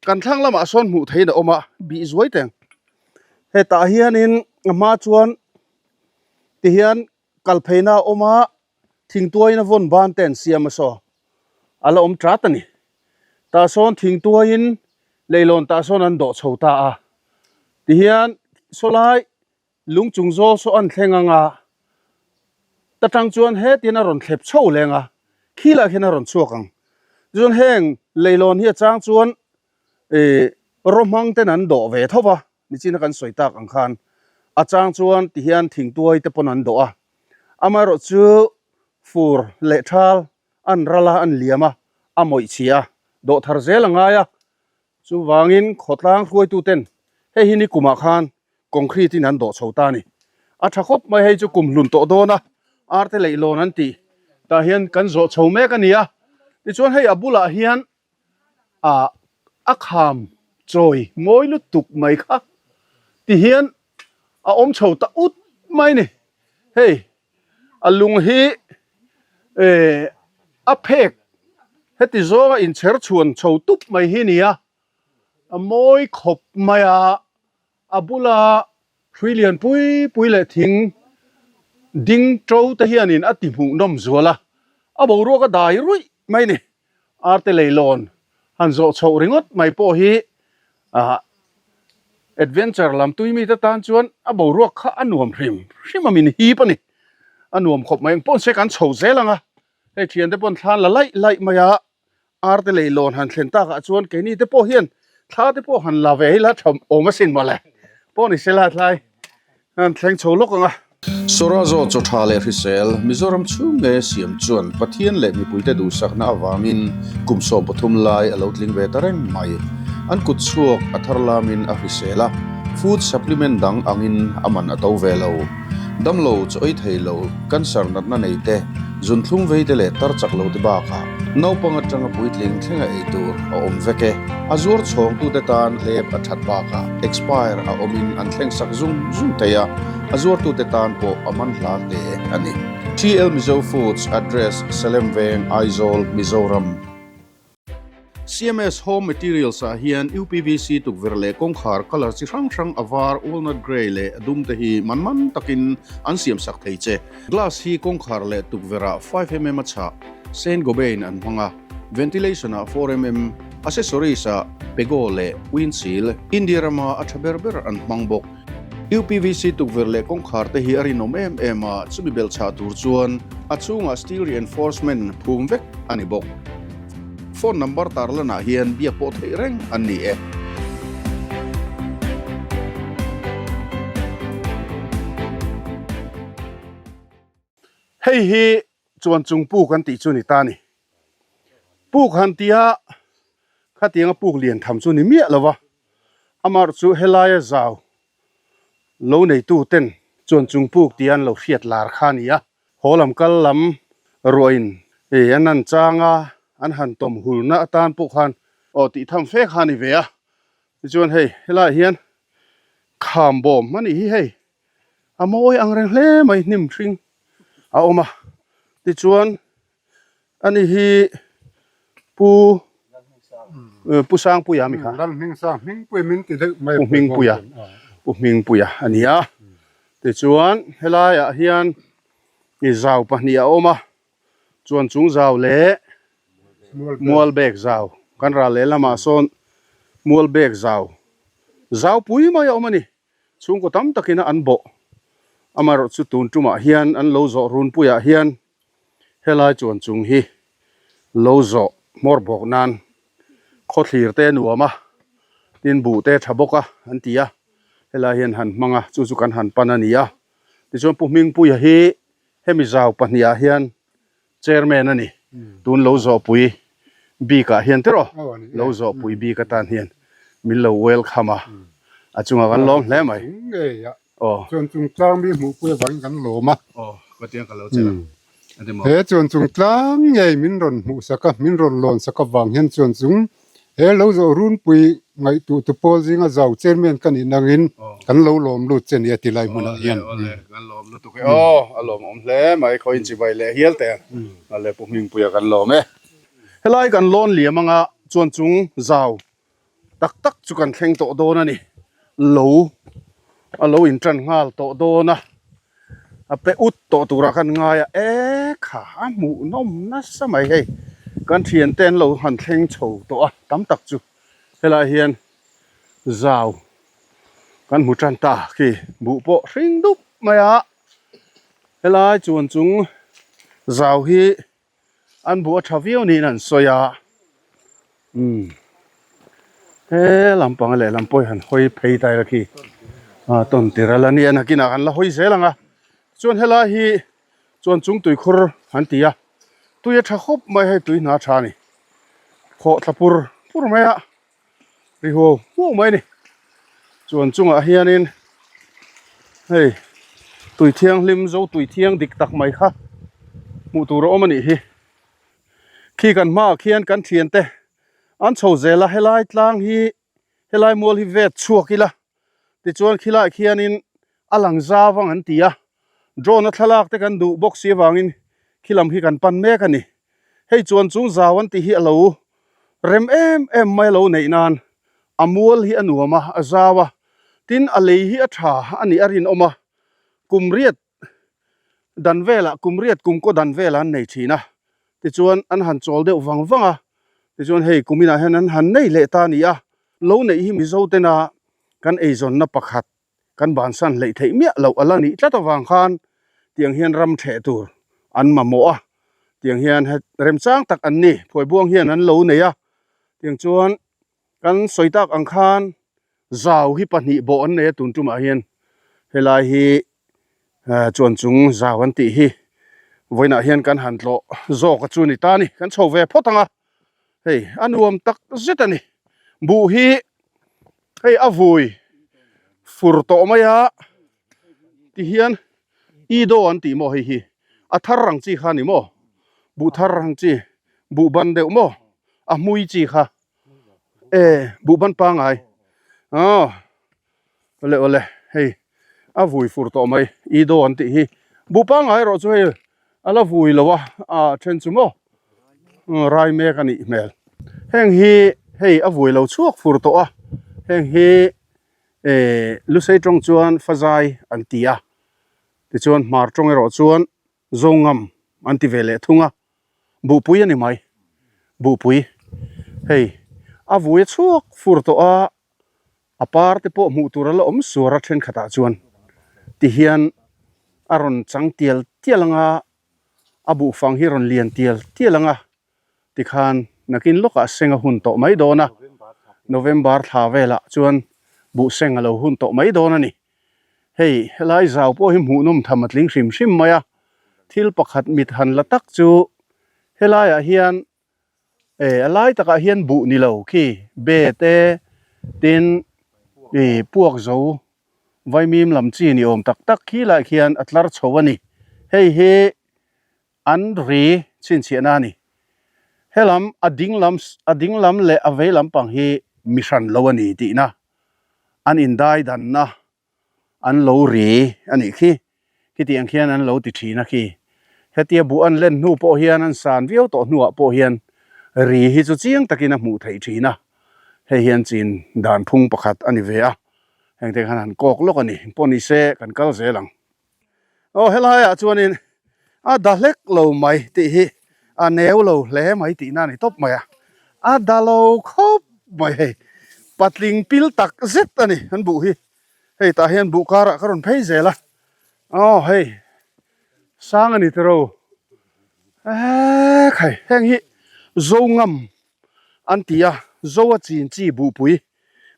kan thlang lamah sawn hmuh theihin a awm a bih zuai teng hetah hianin a hma chuan Tihian kal pheina a awm a, thingtuaiin a vawn ban te an siam a saw. A la awm tat a ni. Tah sawn thingtuaiin leilawn tah sawn an dawh chho ta a. Tihian sawlai lung chung zawl saw an thleng ang a, ta tang chuan hetin a rawn thlep chho leng a, khilah khian a rawn chhuak ang. Tichuan heng leilawn hi a chang chuan ih rawhmang ten an dawh ve tho va, Nichina kan sawi tak ang khan a chang chuan tihian thingtuai te pawn an dawh a, amaherawh chu fur leh thal an ral a, an liam a, a mawih chhia a, dawh thar zel a ngai a, chuvangin khawtlang hruaitu ten hei hi nikumah khan concrete in an dawh chho ta a ni. A tha khawp mai hei chu kum hlun tawh dawn a, arte leihlawn an tih tah hian kan zawh chho mek a ni a, tichuan hei a bulah hian ah a kham chawi mawi lutuk mai kha ti hian a awm chho ta ut mai ni hei a lung hi eh a phek heti zawnga inchher chhuan chho tup mai hi nia a mawi khawp mai a. A bula hrui lian pui pui leh thing ding to te hianin a ti hmuhnawm zual a, a boruak a dai ruih mai ni. Arte leilawn han zawh chhoh ringawt mai pawh hi ah adventure lam tui mite tan chuan a boruak kha a nuam hrim hrim a min hip a ni. A nuam khawp mai ang pawn se kan chho zel ang a, hei thiante pawn thlan la laih laih mai a. Arte leilawn han thlen takah chuan keini te pawh hian thla te pawh han la ve ila tha awm asin mawle. Pawh ni sela thlai han thleng chho lawk ang a.
Sawrazo chaw tha leh hrisel Mizoram chhung nge siam chuan Pathian leh mipuite duhsakna avangin kum 13 lai a lo tling ve ta reng mai. An kut chhuak a thar lamin a hrisel a, food supplement dang angin a man a to ve lo. Damlo chaw ei thei lo, cancer natna nei te, zunthlum vei te leh tar chak lo te bakah naupang atanga puitling thlenga ei tur a awm vek e. A zuar chhawngtute tan hlep a that bakah expire a awmin an thleng sak zung zung thei a, a zuartute tan pawh a man hla hle a ni. TL Mizo Foods Address, Salem Veng, Aizawl, Mizoram. CMS Home Materials ah hian UPVC tukverh leh kawngkhar colour chi hrang hrang a var, walnut grey leh a dum te hi man man takin an siam sak thei che. Glass hi kawngkhar leh tukverh ah 5mm a chhah, Saint Gobain an hmang a, ventilation ah 4mm, accessories ah Pego leh Windshield, India rama a tha ber ber an hmang bawk. UPVC tukverh leh kawngkhar te hi a rinawm em em a, chumi belh chhah tur chuan a chhungah steel reinforcement phum vek a ni bawk. Phone number tarlanah hian biak pawh theih reng an ni e.
Hei hi chuan chung puk an tih chu ni ta ni. Puk han tia khatianga puk lian tham chu ni miah lo va, amah chu helaia zau lo neitu ten chuan chung puk tia an lo hriat lar kha a ni a. Haw lam kal lam ruahin ih an han chang a, an han tawm hulna atan pawh khan aw tih tham fe kha a ni ve a. Tichuan hei helaiah hian kham bawm a nih hi hei a mawi ang reng hle mai hnim hring a awm a. Tichuan ani hi Pu Pu Sangpuia ami kha. Pu Hmingpuia Pu Hmingpuia a ni a. Tichuan helaiah hian i zau pahnih a awm a, chuan chung zau leh mual bek zau kan ral leh lamah sawn mual bek zau zau pui mai a awm a ni. Chhungkaw tam takin a an bawh amaherawh chu tun tumah hian an lo zawh runpuiah hian helai chuan chung hi lo zawh hmawr bawk nan khawthlir te a nuam a, tin buh te a tha bawk a an ti a, helai hian han hmang a, chu chu kan han pan a ni a. Tichuan Pu Hmingpuia hi hemi zau pahnihah hian Chairman a ni, tun lo zawhpui bik ah hian tiraw, lo zawhpui bik atan hian min lo welcome a, a chungah kan lawm hle mai.
Aw. Chuan chung tlang mi hmuhpui avangin kan lawm a.
Aw, ka tiang ka lo che a.
He chuan chung tlang ngei min rawn hmuhsak a, min rawn lawnsak avang hian chuan chung He lo zawh runpui ngaihtuh tu pawl zinga zau chairman ka nih nangin kan lo lawm lut che nia ti lai hmunah hian.
Awle awle kan lawm lutuk e aw a lawmawm hle mai khaw in chibai leh hial te awle Pu Hmingpuia kan lawm e. Helai kan lawn liam anga chuan chung zau tak tak chu kan thleng tawh dawn a ni lo a lo in tan nghal tawh dawn a. A pe ut tawh turah khan ngai a, e kha a hmuhnawm nasa mai hei kan thiante an lo han thleng chho tawh a tam tak chu helai hian zau kan hmu tan ta khi buh pawh hring dup mai a helai chuan chung zau hi An buh a tha viau niin an sawi a, umm he lampang leh lam pawh hi han hawi phei ta ila khi a tawn tir a la nia nakinah kan la hawi zel ang a, chuan helai hi chuan chung tuikhur an ti a, tui a tha khawp mai hei tui hna a tha a ni, khawh thla pur pur mai a. Ri huau huau mai a ni. Chuan chungah hianin hei tui thianghlim zo tui thiang dik tak mai kha hmuh tur a awm a nih hi. Khi kan hmaah khian kan thiante an chho zel a, helai tlang hi helai mual hi vet chhuak ila tichuan khilaiah khianin a lang zau ang an ti a, drone a thlalak te kan duh bawk si avangin khi lam hi kan pan mek a ni. Hei chuan chung zau an tih hi a lo rem em em mai a lo neih nan a mual hi a nuam a, a zau a, tin a lei hi a tha a nih a rinawm a, kum riat dan velah kum riat kum kaw dan velah an nei thin a, tichuan an han chawl deuh vang vang a, tichuan hei kum inah hian an han nei leh ta a ni a, lo neih hi Mizo tena kan eizawnna pakhat kan bansan hleih theih miah loh a la nih tlat avang khan tiang hian ram theh tur an mamawh a, tiang hian remchang tak an ni, phuaibuang hian an lo nei a, tiang chuan kan sawi tak ang khan zau hi pahnih bawh an nei a tun tumah hian helai hi chuan chung zau an tih hi vawiinah hian kan han tlawh zawk a chu ni ta a ni, kan chho ve phawt ang a, hei a nuam tak zet a ni, buh hi hei a vui fur tawh mai a tihian ido an tih maw hei hi a thar ang chi kha a ni maw buh thar ang chi buh ban deuh maw a hmui chi kha e buh ban pangai aw awle awle hei a vui fur tawh mai ido an tih hi buh pangai erawh chu hei a la vui lo a a then chu maw rai mek a nih hmel heng hi hei a vui lo chhuak fur tawh a heng hi eh lusei tawng chuan fazai an ti a tichuan hmar tawng erawh chuan Zawngam an ti ve leh thung a, buhpui a ni mai, buhpui hei a vui a chhuak fur tawh a, a par te pawh hmuh tur a la awm suar a thenkhatah chuan tihian a rawn chang tial tial ang a, a buhfang hi rawn lian tial tial ang a, tikhan nakin lawkah seng a hun tawh mai dawn a, November thla velah chuan buhseng a lo hun tawh mai dawn a ni. Hei helai zau pawh hi hmuhnawm tham a tling hrim hrim mai a, thil pakhat mit han la tak chu helaiah hian eh a lai takah hian buh ni lo khi be te tin ih puak zo vaimim lam chi ni awm tak tak khi lai khian a tlar chho a ni. Hei hi an ri chhinchhiahna a ni. Helam a ding lam a ding lam leh a vei lampang hi mi hran lo a ni tihna an indai danna an lo ri a nih khi. Khitiang khian an lo ti thin a khi. Hetia buh an len hnu pawh hian an san viau tawh hnuah pawh hian ri hi chu chiang takin a hmuh theih thin a. Hei hian chin dan phung pakhat a ni ve a. Hengte khan han kawk lawk a ni. Pawh ni se kan kal zel ang. Aw helai ah chuanin a da hlek lo mai tih hi a neu lo hle mai tihna a ni tawp mai a, a da lo khawp mai hei patling pil tak zet a ni an buh hi hei tah hian buh karah ka rawn phei zel a aw hei sang a ni tiro eee khai heng hi zo ngam an ti a, zo a chin chi buhpui,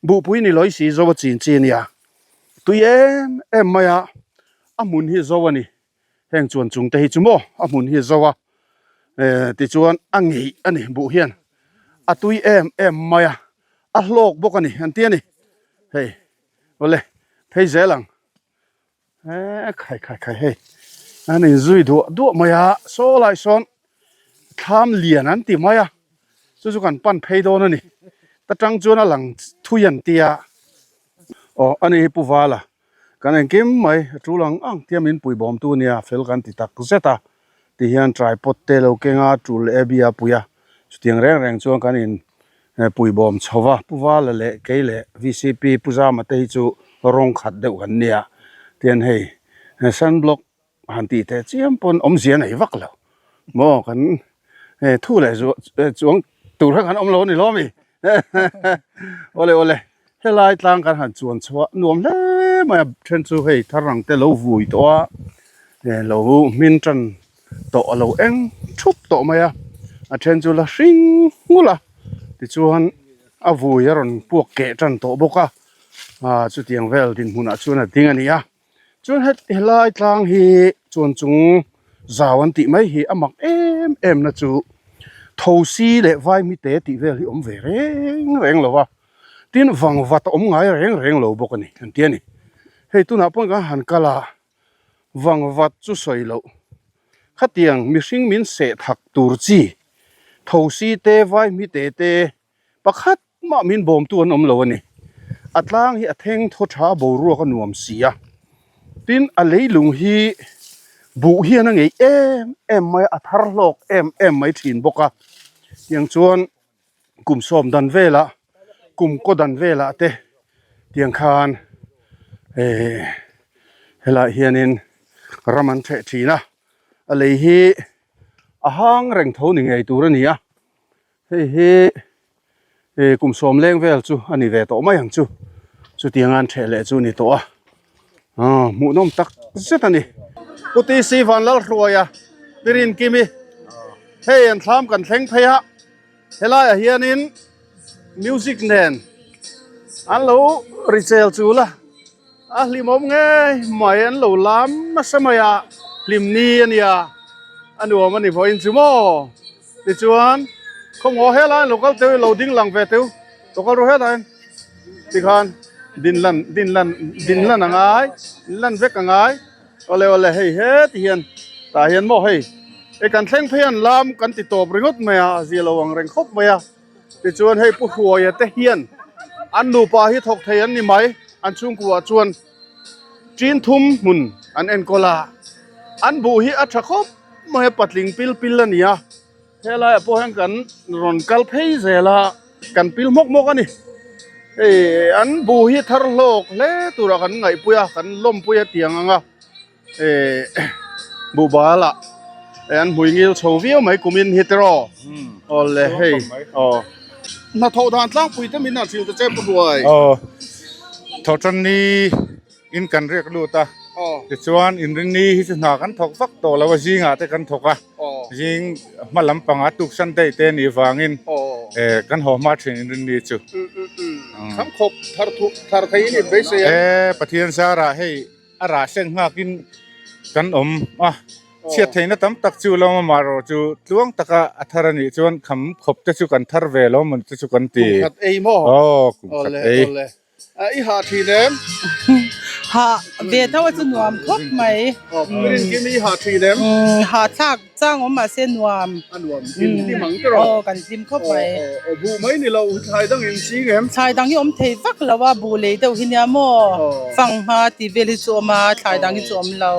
buhpui ni lawi si zo a chin chi a nia, tui em em mai a, a hmun hi zo a ni, heng chuan chung te hi chu maw a hmun hi zo a, eh tichuan a ngeih a ni buh hian a tui em em mai a, a hlawk bawk a ni an ti a ni, hei awle phei zel ang. Eee khai khai khai hei an inzui duah duah mai a saw lai sawn thlam lian an ti mai a chu chu kan pan phei dawn a ni ta tang chuan a lang thui an ti a aw ani hi pu vala kan engkim mai a tul ang ang tia min pui bawm tu ania fel kan ti tak zet a ti hian tripod te lo keng a tul leh bia pui a chutiang reng reng chuan kan in pui bawm chho va Pu Vala leh kei leh VCP Pu Zama te hi chu rawng khat deuh kan nia tian hei sunblock han tih teh chiam pawn awmzia nei vak lo maw kan thu leh chuang tur kha kan awm lo a ni lo ami awle awle helai tlang kan han chuan chhuah nuam hle mai a then chu hei thar ang te lo vui tawh a lo hmin tan tawh a lo eng thup tawh mai a a then chu la hring nghulh a tichuan a vui a rawn puak keh tan tawh bawk a ah chutiang vel dinhmunah chuan a ding a ni a. Chuan helai tlang hi chuan chung zau an tih mai hi a mak em em na chu thosi leh vaimite tih vel hi awm ve reng reng lo a, tin vangvat a awm ngai reng reng lo bawk a ni an ti a ni. Hei tunah pawh kan han kal a, vangvat chu sawi loh khatiang mihring min seh thak tur chi thosi te vaimite te pakhat Mah min bawmtu an awm lo a ni. A tlang hi a theng thaw tha boruak a nuam si a. Tin, a leilung hi buh hian a ngeih em em mai a, a thar hlawk em em mai thin bawk a. Tiang chuan kum sawm dan velah, kum kaw dan velah te tiang khan eh helaiah hianin ram an theh thin a. A lei hi a hang reng tho ni ngei tur a ni a. Hei hi ih kum sawm leng vel chu a ni ve tawh mai ang chu chutiang an theh leh chu a ni tawh a aw hmuhnawm tak zet a ni. Pu TC Vanlalhruaia Pirin Kimi hei an thlam kan thleng phei a helaiah hianin music nen an lo ri chel chul a. A hlimawm ngei mai an lo lam nasa mai a, hlim ni a nia, a nuam a ni vawiin chu maw? Tichuan khawnghaw helai lo kal teuh i lo ding lang ve teuh, lo kal ru helai tikhan din lan din lan din lan a ngai, din lan vek a ngai, awle awle hei heti hian tah hian maw hei, hei kan thleng phei an lam kan ti tawp ringawt mai a, a zia lo ang reng khawp mai a. Tichuan hei Pu Hruaia te hian an nupa hi thawk thei an ni mai, an chhungkuah chuan ṭin thum hmun an enkawl a, an buh hi a ṭha khawp mai a, patling pil pil a ni a, helaiah pawh hian kan rawn kal phei zel a, kan pil hmawk hmawk a ni. Hei an buh hi thar hlawk hle turah kan ngaihpui a, kan lawmpui a tiang ang a. Eh buhbal ah an hmui ngil chho viau mai kumin hi tiraw awle hei aw hnathawh dan tlangpui te min han hrilh ta che pu hruai
aw thawhtan ni in kan riak lut a tichuan inring ni hi chu hna kan thawk vak tawh lo a zingah te kan thawk a zing hma lampangah tuk Sunday te nih vangin eh kan haw hma thin inring ni chu
kham khawp thar thuh thar thei in inbeisei a
eh Pathian zarah hei A rah seng nghakin kan awm a, chhiat theihna tam tak chu lo awm a, marawh chu tluang taka a thar a nih chuan kham khawp te chu kan thar ve lo maw te chu kan ti.
Kum khat ei maw?
Aw, kum khat ei.
Awle, awle. I hah thin em?
Hah ve tho a chu nuam khawp mai.
Aw, Puirin Kim i hah thin em?
Hah thlak chang awm mahse nuam.
A nuam, in hlim ang tiraw?
Aw, kan hlim khawp mai.
Aw, aw, buh mai ni lo, thlai dang in ching em?
Thlai dang hi awm thei vak lo a, buh lei deuh hi nia maw? Fanghma tih vel hi chu awm a, thlai dang hi chu awm lo.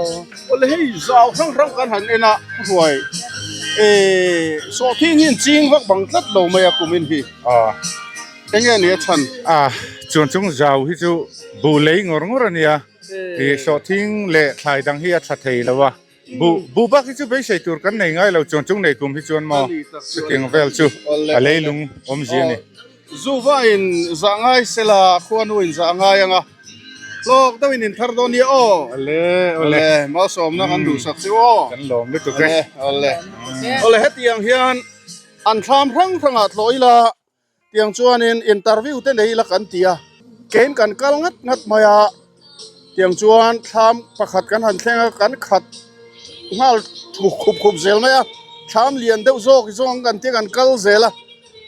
Awle hei zau hrang hrang kan han en a, ruai eh sawhthing hi in ching vak bang tlat lo mai a kumin hi.
Aw.
Enge ni a chhan?
A, chuan chung zau hi chu buh lei ngawr ngawr a nia, ih sawhthing leh thlai dang hi a tha thei lo a. Buh buh bak hi chu beisei tur kan nei ngai lo chuan chung nei kum hi chuan maw chutiang vel chu a leilung awmzia a ni.
Zuva in zah ngai sela khuanu in zah ngai anga hlawk deuh in in thar dawn nia aw.
Awle awle.
Malsawmna kan duhsak chu aw.
Kan lawm lutuk e.
Awle awle hetiang hian an thlam hrang hrangah tlawh ila Tiang chuanin interview te nei ila kan ti a, kein kan kal ngat ngat mai a, tiang chuan thlam pakhat kan han thleng a, kan khat nghal khup khup khup zel mai a, thlam lian deuh zawk zawng kan tia kan kal zel a,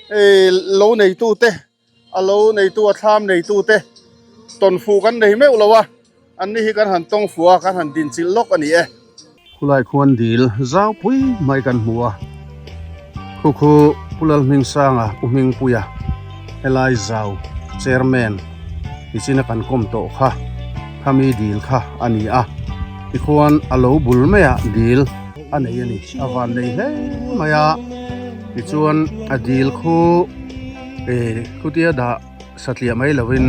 hei lo neitu te a lo neitu a thlam neitu te tawnfuh kan nei meuh lo a, an ni hi kan han tawng fuh a, kan han dinchilh lawk a ni e. Khulai khuan dil zau pui mai kan hmu a, khu khu Pu Lalhmingsanga Pu Hmingpuia helai zau chairman nichin a kan kawm tawh kha khami dil kha a ni a, tikhuan a lo bul maiah dil a nei a ni, a van nei hle mai a, tichuan a dil khu eh khutia dah satliah mai lovin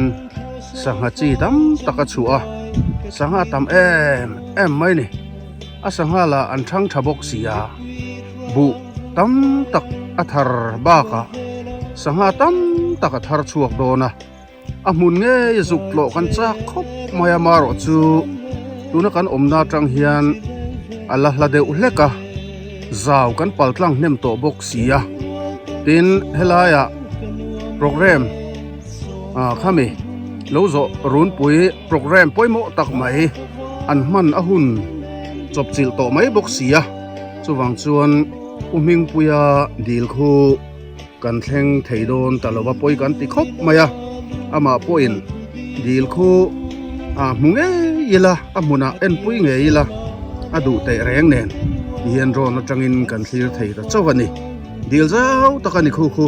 sangha chi tam tak a chhuah a, sangha tam em em mai a ni. A sangha lah an thang tha bawk si a, buh tam tak a thar bakah sangha tam tak a thar chhuak dawn a, a hmun ngei zuk tlawh kan chak khawp mai a marawh chu tuna kan awmna atang hian a la hla deuh hlek a, zau kan pal tlang hnem tawh bawk si a, tin helaiah programme ah khami lo zawh runpui programme pawimawh tak mai an hman a hun chawpchilh tawh mai bawk si a chuvang chuan Pu Hmingpuia dil khu kan thleng thei dawn ta lo va pawi kan ti khawp mai a amah pawhin dil khu ah hmu ngei ila a hmunah enpui ngei ila a duh teh reng nen ti hian drone atangin kan thlir thei ta chauh a ni dil zau tak a ni khu khu.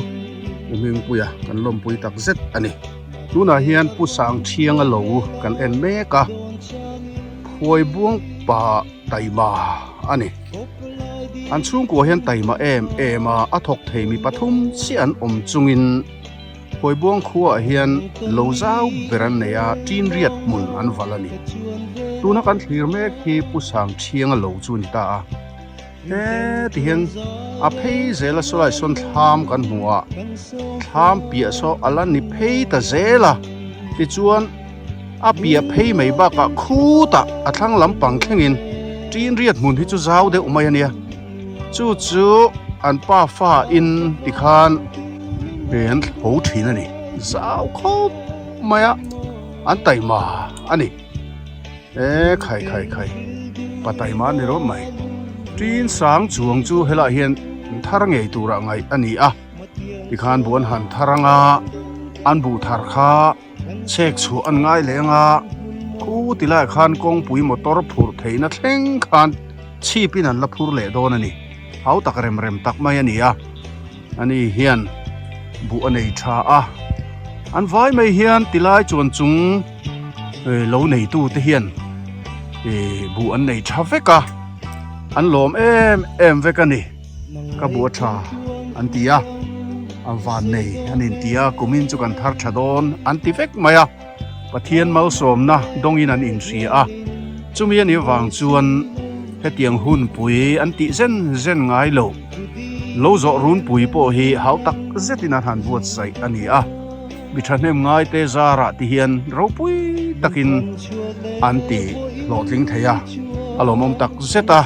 U Hmingpuia kan lawmpui tak zet a ni. Tunah hian Pu Sangthianga lo kan en mek a, Phuaibuang pa taima a ni. An chhungkua hian taima em em a, a thawk thei mi pathum chiah an awm chungin Phuaibuang khuaah hian lo zau ber an nei a, Tinriat hmun an valh a ni. Tuna kan thlir mek hi Pu Sangthianga lo chu a ni ta a. He ti hian a phei zel a sawlai sawn thlam kan hmu a thlam piah saw a la ni phei ta zel a tichuan a piah phei mai bakah khutah a thlang lampang thlengin tin riat hmun hi chu zau deuh mai a nia chu chu an pa fa in tikhan an tho thin a ni zau khawp mai a an taima a ni. E khai khai khai pa taima ni rawp mai tin sang chuang chu helaiah hian thar ngei turah ngaih a ni a tikhan buh an han thar anga an buh thar kha chhek chhuah an ngai leh anga khu ti laiah khan kawngpui motor phurh theihna thleng khan chhip in an la phur leh dawn a ni hau tak rem rem tak mai a ni a ani hian buh a nei tha a an vai mai hian tilai chuan chung. Lo neitu te hian buh an nei tha vek a an lawm em em vek a ni ka buh a tha an ti a a van nei an inti a kumin chu kan thar tha dawn an ti vek mai a Pathian malsawmna dawngin an inhria a chumi anih vang chuan hetiang hunpui an tih zen zen ngai lo lo zawh runpui pawh hi hau tak zetin an han buatsaih a ni a. Mi thahnem ngaite zarah ti hian ropui takin an ti hlawhtling thei a, a lawmawm tak zet a.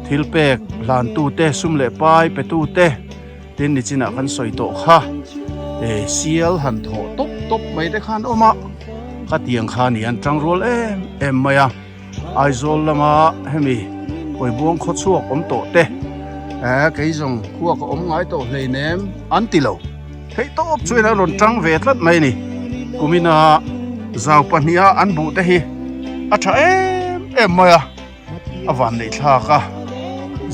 Thil pek hlantute, sum leh pai petute tin nichinah kan sawi tawh kha sial han thawh tawp tawp mai te khan awm a, khatiang kha ni an tang rual em em mai a. Aizawl lama hemi Pawihbuang khaw chhuak awm tawh te kei zawng khua ka awm ngai tawh hleinem an ti lo. Theih tawp chuan a rawn tang ve tlat mai a ni. Kumina zau pahniha an buh te hi a tha em em mai a, a van neih thlak a,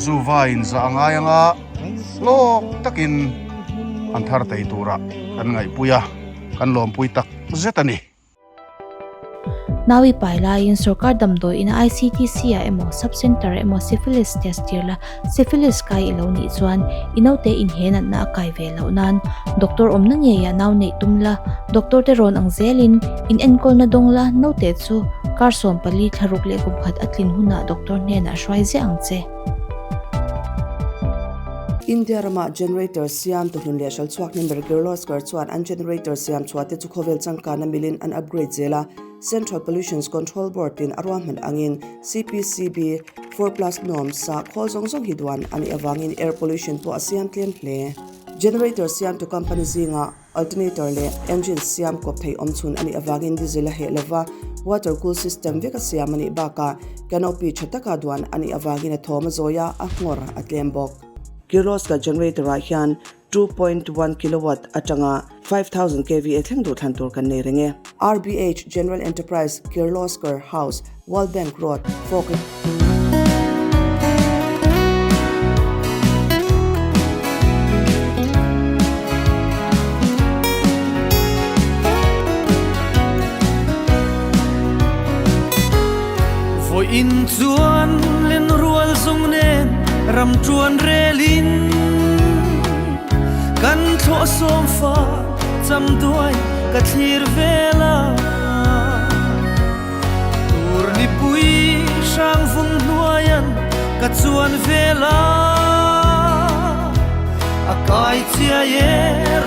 zu vaiin zah a ngai anga hlawk takin an thar tei turah kan ngaihpui a, kan lawmpui tak zet a ni.
Naui pai laiin sorkar damdawi ina ICTC ah emaw sub centre ah emaw syphilis test tir la, syphilis kai i lo nih chuan i naute inhe natna a kai ve loh nan doctor awmna ngeiah nau neih tum la, doctor te rawn ang zelin in enkawlna dawng la, naute chu kar 14 thlaruk leh kum khat a tlin hunah doctor hnenah hruai ziah ang che.
India rama generator siam tuhlun leh hral chhuak member Kirloskar chuan an generator siam chhuah te chu khawvel changkana milin an upgrade zel a, Central Pollutions Control Board in a ruahman angin CPCB 4+ norms ah khawl zawng zawng hi duan a nih avangin air pollution pawh a siam tlem hle. Generator siamtu company zingah Alternator leh engine siam kawp thei awm chhun a nih avangin diesel a heh lova, water cool system vek a siam a nih bakah canopy tha taka duan a nih avangin a thawm a zawi a, a nghawr a tlem bawk. Kirloskar generator ah hian 2.1 kilowatt atanga 5000 kva thleng duh thlan tur kan nei reng e. RBH General Enterprise Kirloskar House, World Bank Road, Fawk.
Vawiin chuan lenrual zawng nen ram tuan relin kan thlawh sawm fa cham duai ka thlir vel a. Tur nipui hrang vung hnuai. nuaian ka chuan vel a, a kai chiai e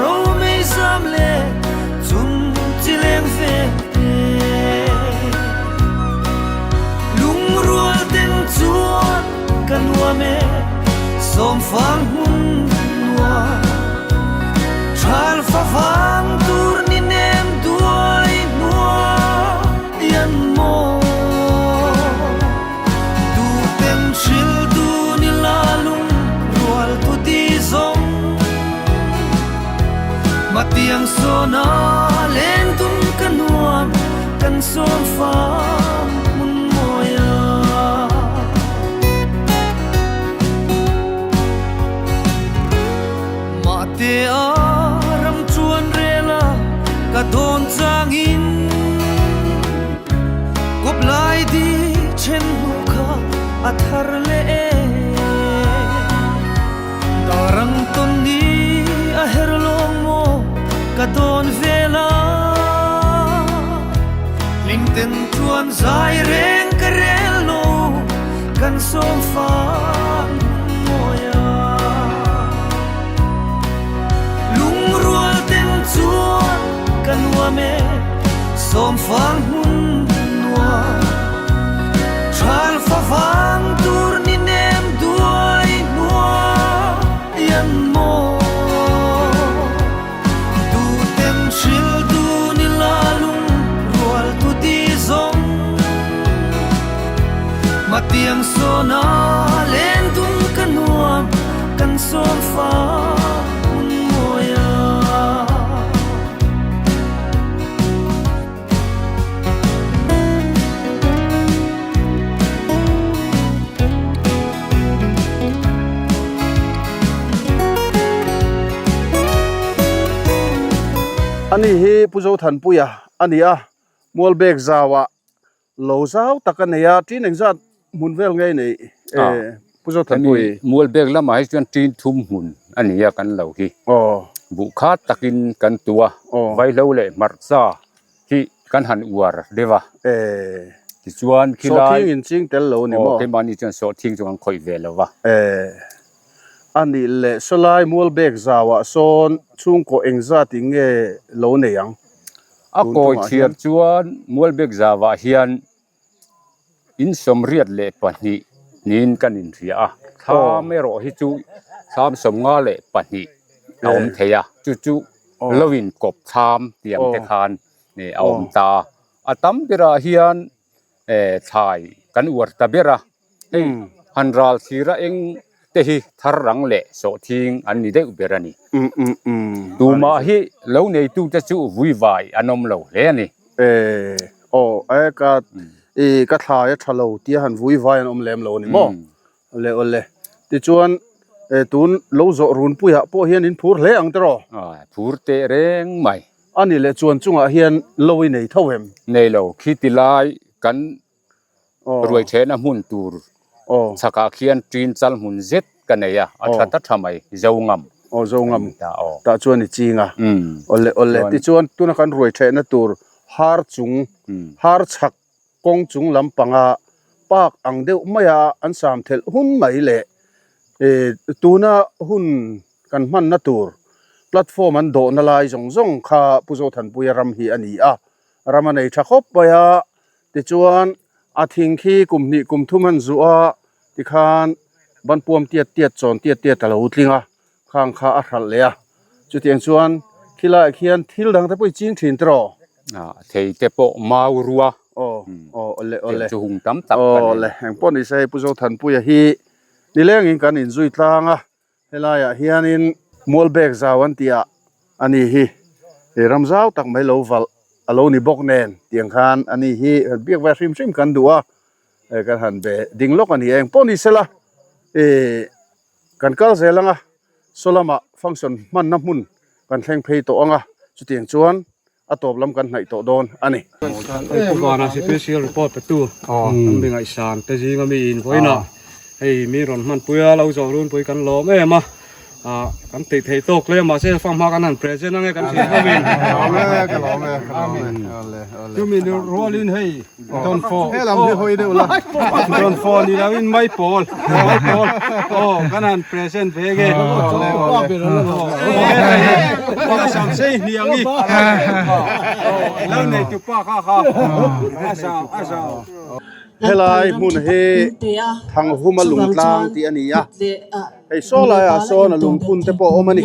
romei zam leh chun chi leng vel te. Lungrual ten chuan ka nuam e sawmfang hmun nuam Thal fa vang tur ni nem duai hnuai an maw Tu ten hril tu ni la lung rual tu ti zawng Matiang sawna len tum ka nuam kan sawm fang hmun mawi a. Mahte a ram chuan rel a ka dawn changin kawp lai di then hnu kha a thar leh e. Darang tawn ni a her lawng maw ka dawn vel a, hlim ten chuan zai reng ka rel lo kan sawm fang mawi a. Lungrual ten chuan ka nuam e sawm fang hmun nuam. Thal fa vang tur ni nem duai hnuai an maw Tu ten hril tu ni la lung rual tu ti zawng Matiang sawna len tum ka nuam kan sawm fa hun mawi a.
Ani hi Pu Zothanpuia a ni a, Mualbek zauah lo zau tak a nei a, ṭin engzat hmun vel nge nei Pu Zothanpui?
Mualbek lamah hi chuan ṭin thum hmun a ni a kan lo hi. Buh khat takin kan tu a, vaihlo leh hmarcha hi kan han uar deuh a. Tichuan khilai
Sawhthing in ching tel lo ni maw?
Aw, keimahni chuan sawhthing chu kan khawih ve lo va.
A nih leh sawlai Mualbek zauah sawn chhungkaw engzat in nge lo nei ang?
A kawi chhiar chuan Mualbek zauah hian In 82 niin kan inhria a, thlam erawh hi chu thlam 52 a awm thei a, chu chu lo inkawp thlam tih ang te khan a awm ta. A tam berah hian thlai kan uar ta ber a, hei han ral thlir a eng te hi thar rang leh sawhthing an ni deuh ber a ni. Tumah hi lo neitute chu vuivai an awm lo hle a ni.
E, aw, e ka i ka thlai a tha lo tia han vui vai an awm lem lo a ni maw? Awle awle. Tichuan e tun lo zawh runpuiah pawh hian in phur hle ang tiraw?
Aw, phur teh reng mai.
A ni leh chuan chungah hian lo i nei tho em?
Nei lo, khiti lai kan Ruai thehna hmun tur chhakah khian ṭin chal hmun zet ka nei a, a ṭha ta ṭha mai, zo ngam.
Aw zo ngam tah chuan i ching a. Awle awle tichuan tuna kan ruai thehna tur har chung har chhak kawng chung lampanga park ang deuh maia an sam thelh hun mai leh tuna hun kan hmanna tur platform an dawhna lai zawng zawng kha Pu Zothanpuia ram hi a ni a, ram a nei ṭha khawp mai a. Tichuan, a thing khi kum hnih kum thum an zuh a, tikhan banpuam tiat tiat chawn tiat tiat a lo tling a, khang kha a hralh leh a. Chutiang chuan khilaiah khian thil dang te pawh i ching thin tiraw?
A, thei te pawh mau rua.
Aw, aw, awle, awle.
Chu hung tam tak ka nei.
Awle, engpawh ni se hei Pu Zothanpuia hi nilengin kan inzui tlang a, Helaiah hianin Mualbek zau an tih ah a ni hi ram zau tak mai lo valh a lo ni bawk nen tiang khan a ni hi biak ve hrim hrim kan duh a, kan han be ding lawk a ni eng pawh ni sela ih kan kal zel ang a, saw lamah function hmanna hmun kan thleng phei tawh ang a, chutiang chuan a tawp lam kan hnaih tawh dawn a ni.
Hei Pu Vana Special Report petu kan mi ngaihsan te zinga mi in vawiinah hei mi rawn hmanpui a, lo zawh runpui kan lawm em a. Kan tih theih tawk hle mahse fanghma kan han present ange kan hriat ho in.
Ka lawm e, ka lawm e, ka lawm e. Awle, awle.
Chumi ni rualin hei dawnfawh.
He lam hi hawi deuh la.
Dawnfawh ni lo in maipawl, maipawl aw kan han present ve ange.
Awle, awle.
Aw, a sam sei hniang i. Lo nei tu pa kha kha a zau, a zau.
Helai hmun hi Thanghuma lungtlang tih a ni a. Hei saw laiah sawn a lungphun te pawh a awm a ni.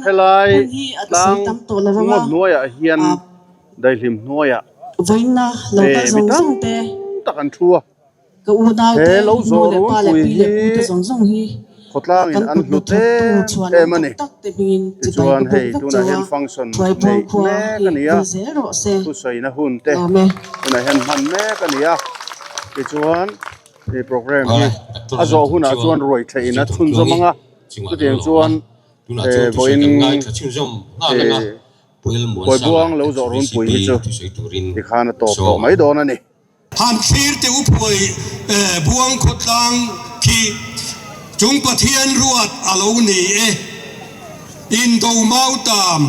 Helai tlang ngaw hnuaiah hian daihlim hnuaiah mi tam tak an thu a. He lo zawh runpui hi khawtlangin an hlut em em a ni. Tichuan hei tunah hian function neih mek a ni a, thusawina hun te tunah hian hman mek a ni a. Tichuan. He program hi a zawh hunah chuan ruai theihna chhunzawm anga chutiang chuan vawiin Phuaibuang lo zawh runpui hi chu tikhan a tawp tawh mai dawn a ni.
Han thlir teh u Phuai buang khawtlang khi chung Pathian ruat a lo ni e, Indo Mautam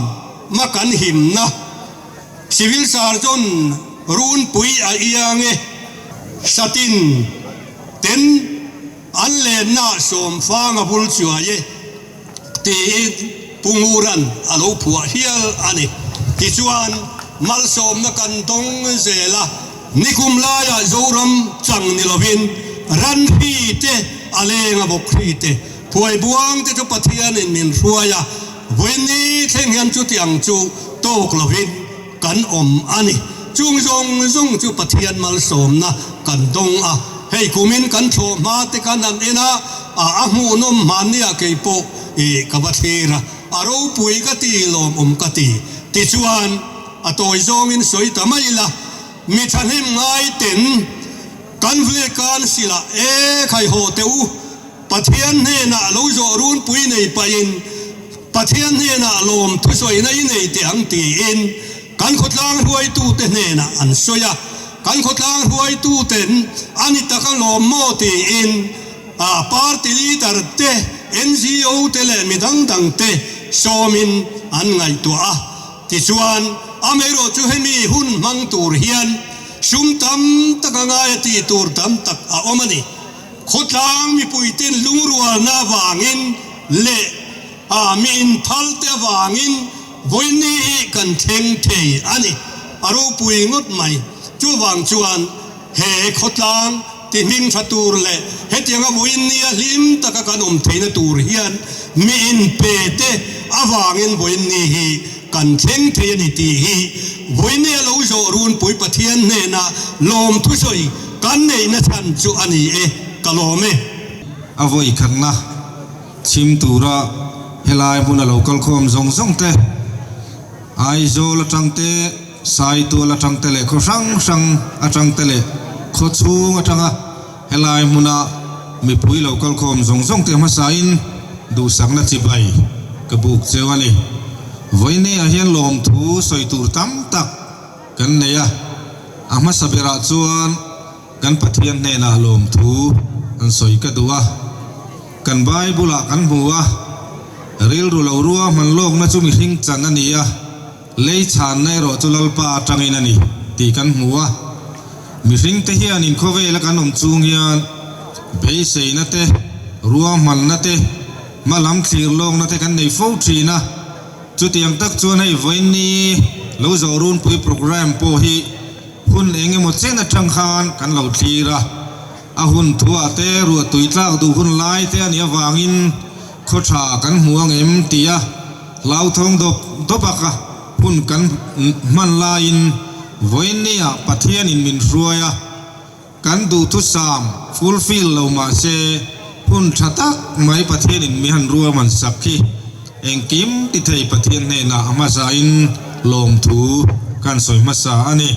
ma kan himna. Civil Surgeon runpui a iang e, Satin ten an lenna sawmfang a bul chuai e, tiin Pu Nguran a lo phuah hial a ni. Tichuan, malsawmna kan dawng zel a, nikum laiah Zoram chang ni lovin ran hri te, a leng a bawk hri te, phuai buang te chu Pathianin min hruai a, Vawiinni thleng hian chutiang chu tawk lovin kan awm a ni. Chung zawng zawng chu Pathian malsawmna kan dawng a, hei kumin kan thlawh hma te kan han en a, a hmuhnawm hmannia kei pawh i ka va thlir a, a ropui ka ti, lawmawm ka ti. Tichuan, a tawi zawngin sawi ta mai ila, mi thahnem ngai ten kan vlekan silah e khaihaw teh u, Pathian hnenah lo zawh runpui nei pahin Pathian hnenah lawm thusawina i nei teh ang tiin kan khawtlang hruaitute hnenah an sawi a. Kan khawtlang hruaituten a ni tak a lawm maw tiin party leader te, NGO te leh mi dang dang te sawmin an ngaihtuah a. Tichuan, amaherawhchu hemi hun hmang tur hian sum tam tak a ngai a tih tur tam tak a awm a ni. Khawtlang mipuiten lungrualna avangin leh a mi inthalte avangin vawiinni hi kan thleng thei a ni. A ropui ngawt mai. Chuvang chuan he khawtlang ti hming tha tur leh hetianga vawiinni a hlim taka kan awm theihna tur hian mi inpe te avangin vawiinni hi kan thleng thei a ni tih hi vawiinni a lo zawh runpui Pathian hnena lawmthusawi Kan neihna chhan chu a ni e, ka lawm e.
A vawi khatna chhim tura helai hmuna lo kal khawm zawng zawng te, Aizawl atang te, Saitual atang te leh khaw hrang hrang atang te leh khaw chhung atanga helai hmuna mipui lo kal khawm zawng zawng te hmasain duhsakna chibai ka buk cheu a ni. Vawiineiah hian lawmthu sawi tur tam tak Kan nei a, a hmasa berah chuan kan Pathian hnenah lawmthu an sawi ka duh a. Kan Bible-ah kan hmu a, rilru lo rua hman lawkna chu mihring chan a ni a, lei chhanna erawh chu Lalpa atangin a ni tih kan hmu a. Mihringte hian inkhawvela kan awm chung hian beiseina te, ruahmanna te, hma lam thlir lawkna te kan nei fo thin a. Chutiang tak chuan hei vawiinni lo zawh runpui programme pawh hi hun eng emaw chen atang khan kan lo thlir a, a hun thuah te ruah tui tlak duh hun lai te a nih avangin khaw tha kan hmu ang em tia hlauthawng dawp dawp a ka hun kan hman laiin vawiinniah Pathianin min hruai a, kan duhthusam fulfill lo mahse hun tha tak mai Pathianin mi han ruahman sak hi engkim ti thei Pathian hnenah a hmasain lawmthu kan sawi hmasa a ni.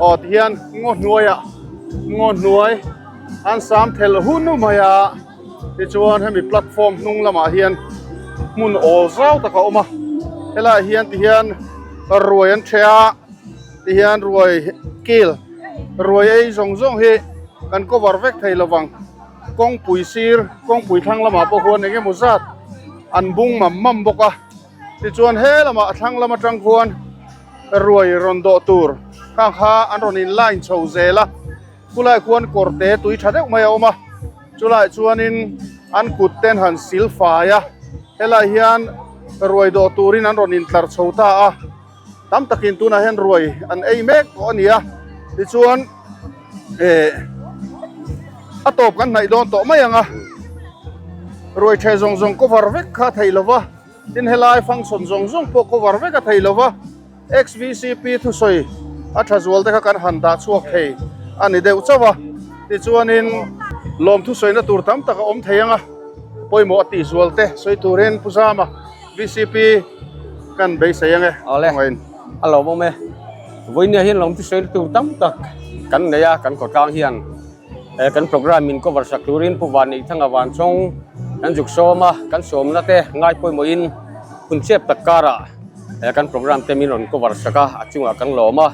Aw tihian ngaw hnuaiah ngaw hnuai an sam thelh hun mai a tichuan hemi platform hnung lamah hian hmun awl zau tak a awm a helaiah hian tihian ruai an ṭheh a tihian ruai kil ruai ei zawng zawng hi kan cover vek thei lovang kawngpui sir kawngpui thlang lamah pawh khuan eng emaw zat an bung mam mam bawk a tichuan he lamah a thlang lam atang khuan ruai rawn dawh tur khang kha an rawn in line chho zel a khulai khuan kawr te tui tha deuh mai a awm a chulai chuanin an kut ten han sil fai a helai hian ruai dawh turin an rawn intlar chho ta a tam takin tunah hian ruai an ei mek tawh a ni a tichuan eh a tawp kan hnaih dawn tawh mai ang a ruai the zawng zawng cover vek kha a theih lova. Tin helai function zawng zawng pawh cover vek a thei lova, XVCP thusawi a tha zual te kha kan han dah chhuak thei a ni deuh chauh a, tichuanin lawm thusawina tur tam tak a awm thei ang a, pawimawh a tih zual te sawi turin Pu Zama VCP kan beisei ang e.
Awle, a lawmawm e. Vawinia hian lawm thusawina tur tam tak kan nei a, kan khawtlang hian. He kan program min cover sak turin Pu Vanneihthanga Vanchawng kan zuk sawm a, kan sawmna te ngai pawimawhin hun chep tak karah he kan program te min rawn cover sak a, a chungah kan lawm a.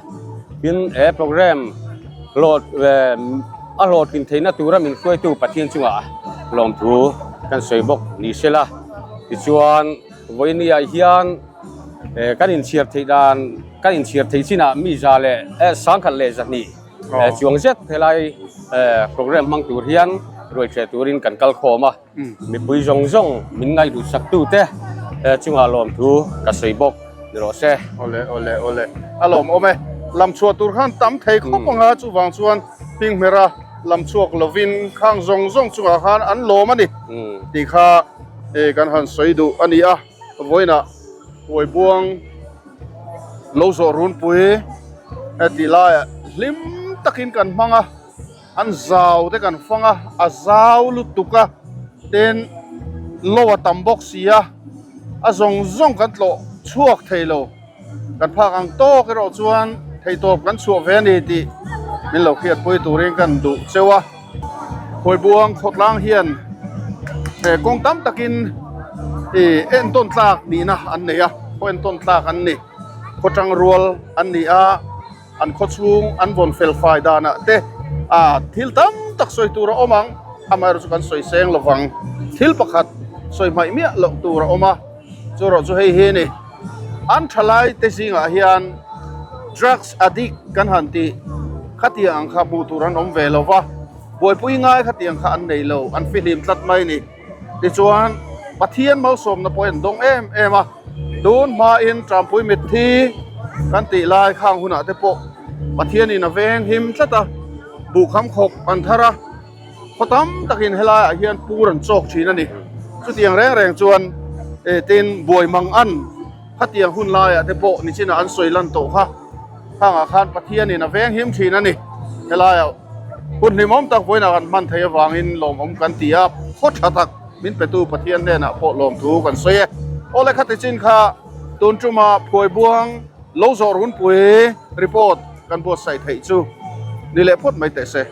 Tin, he program hlawh a hlawhtlin theihna tura min hruaitu Pathian chungah lawmthu kan sawi bawk ni sela. Tichuan, vawinia hian kan inchhiar theih dan, kan inchhiar theih chinah mi za leh sangkhat leh zahnih, Chuang zet helai program hmang tur hian ruai hreh turin kan kal khawm a, mipui zawng zawng min ngaihhlut sak tute chungah lawmthu ka sawi bawk ni rawh se.
Awle awle awle a lawmawm e, lam chhuah tur khan tam thei khawp ang a, chuvang chuan Hminghmera lam chhuak lovin khang zawng zawng chungah khan an lawm a ni tih kha kan han sawi duh a ni a, vawiinah Huaibuang. Lo zawh runpui heti laiah hlim takin kan hmang a, an zau te kan fang a, a zau lutuk a, tin lo a tam bawk si a, a zawng zawng kan tlawh chhuak thei lo, kan phak ang tawk erawh chuan theihtawp kan chhuah ve a ni tih min lo hriatpui turin kan duh cheu a. Khawibuang khawtlang hian he kawng tam takin ih entawn tlak nihna an nei a, khaw entawn tlak an ni, khaw tang rual an ni a, an khaw chhung an vawn fel fai danah te ah thil tam tak sawi tur a awm ang, amaherawh chu kan sawi seng lo vang, thil pakhat sawi hmaih miah loh tur a awm a, chu erawh chu hei hi a ni, an thalai te zingah hian drugs addict kan han tih khatiang ang kha hmuh tur an awm ve lo va, buaipui ngai khatiang kha an nei lo, an fihlim tlat mai a ni. Tichuan Pathian malsawmna pawh an dawng em em a, tun hmain Trampui mitthi kan tih lai khang hunah te pawh Pathianin a veng him tlat a, buhkham khawp an thar a, khaw tam takin helaiah hian pur an chawk thin a ni. Chutiang reng reng chuan tin buai mang an khatiang hun laiah te pawh nichinah an sawi lan tawh kha, khangah khan Pathianin a veng him thin a ni. Helaiah hun hlimawm tak vawiinah kan hman theih avangin lawmawm kan ti a, khaw tha tak min petu Pathian hnenah pawh lawmthu kan sawi e. Awle khati chin kha tun tuma Phuaibuang lo zawh runpui report kan buatsaih theih chu ni leh phawt mai teh se.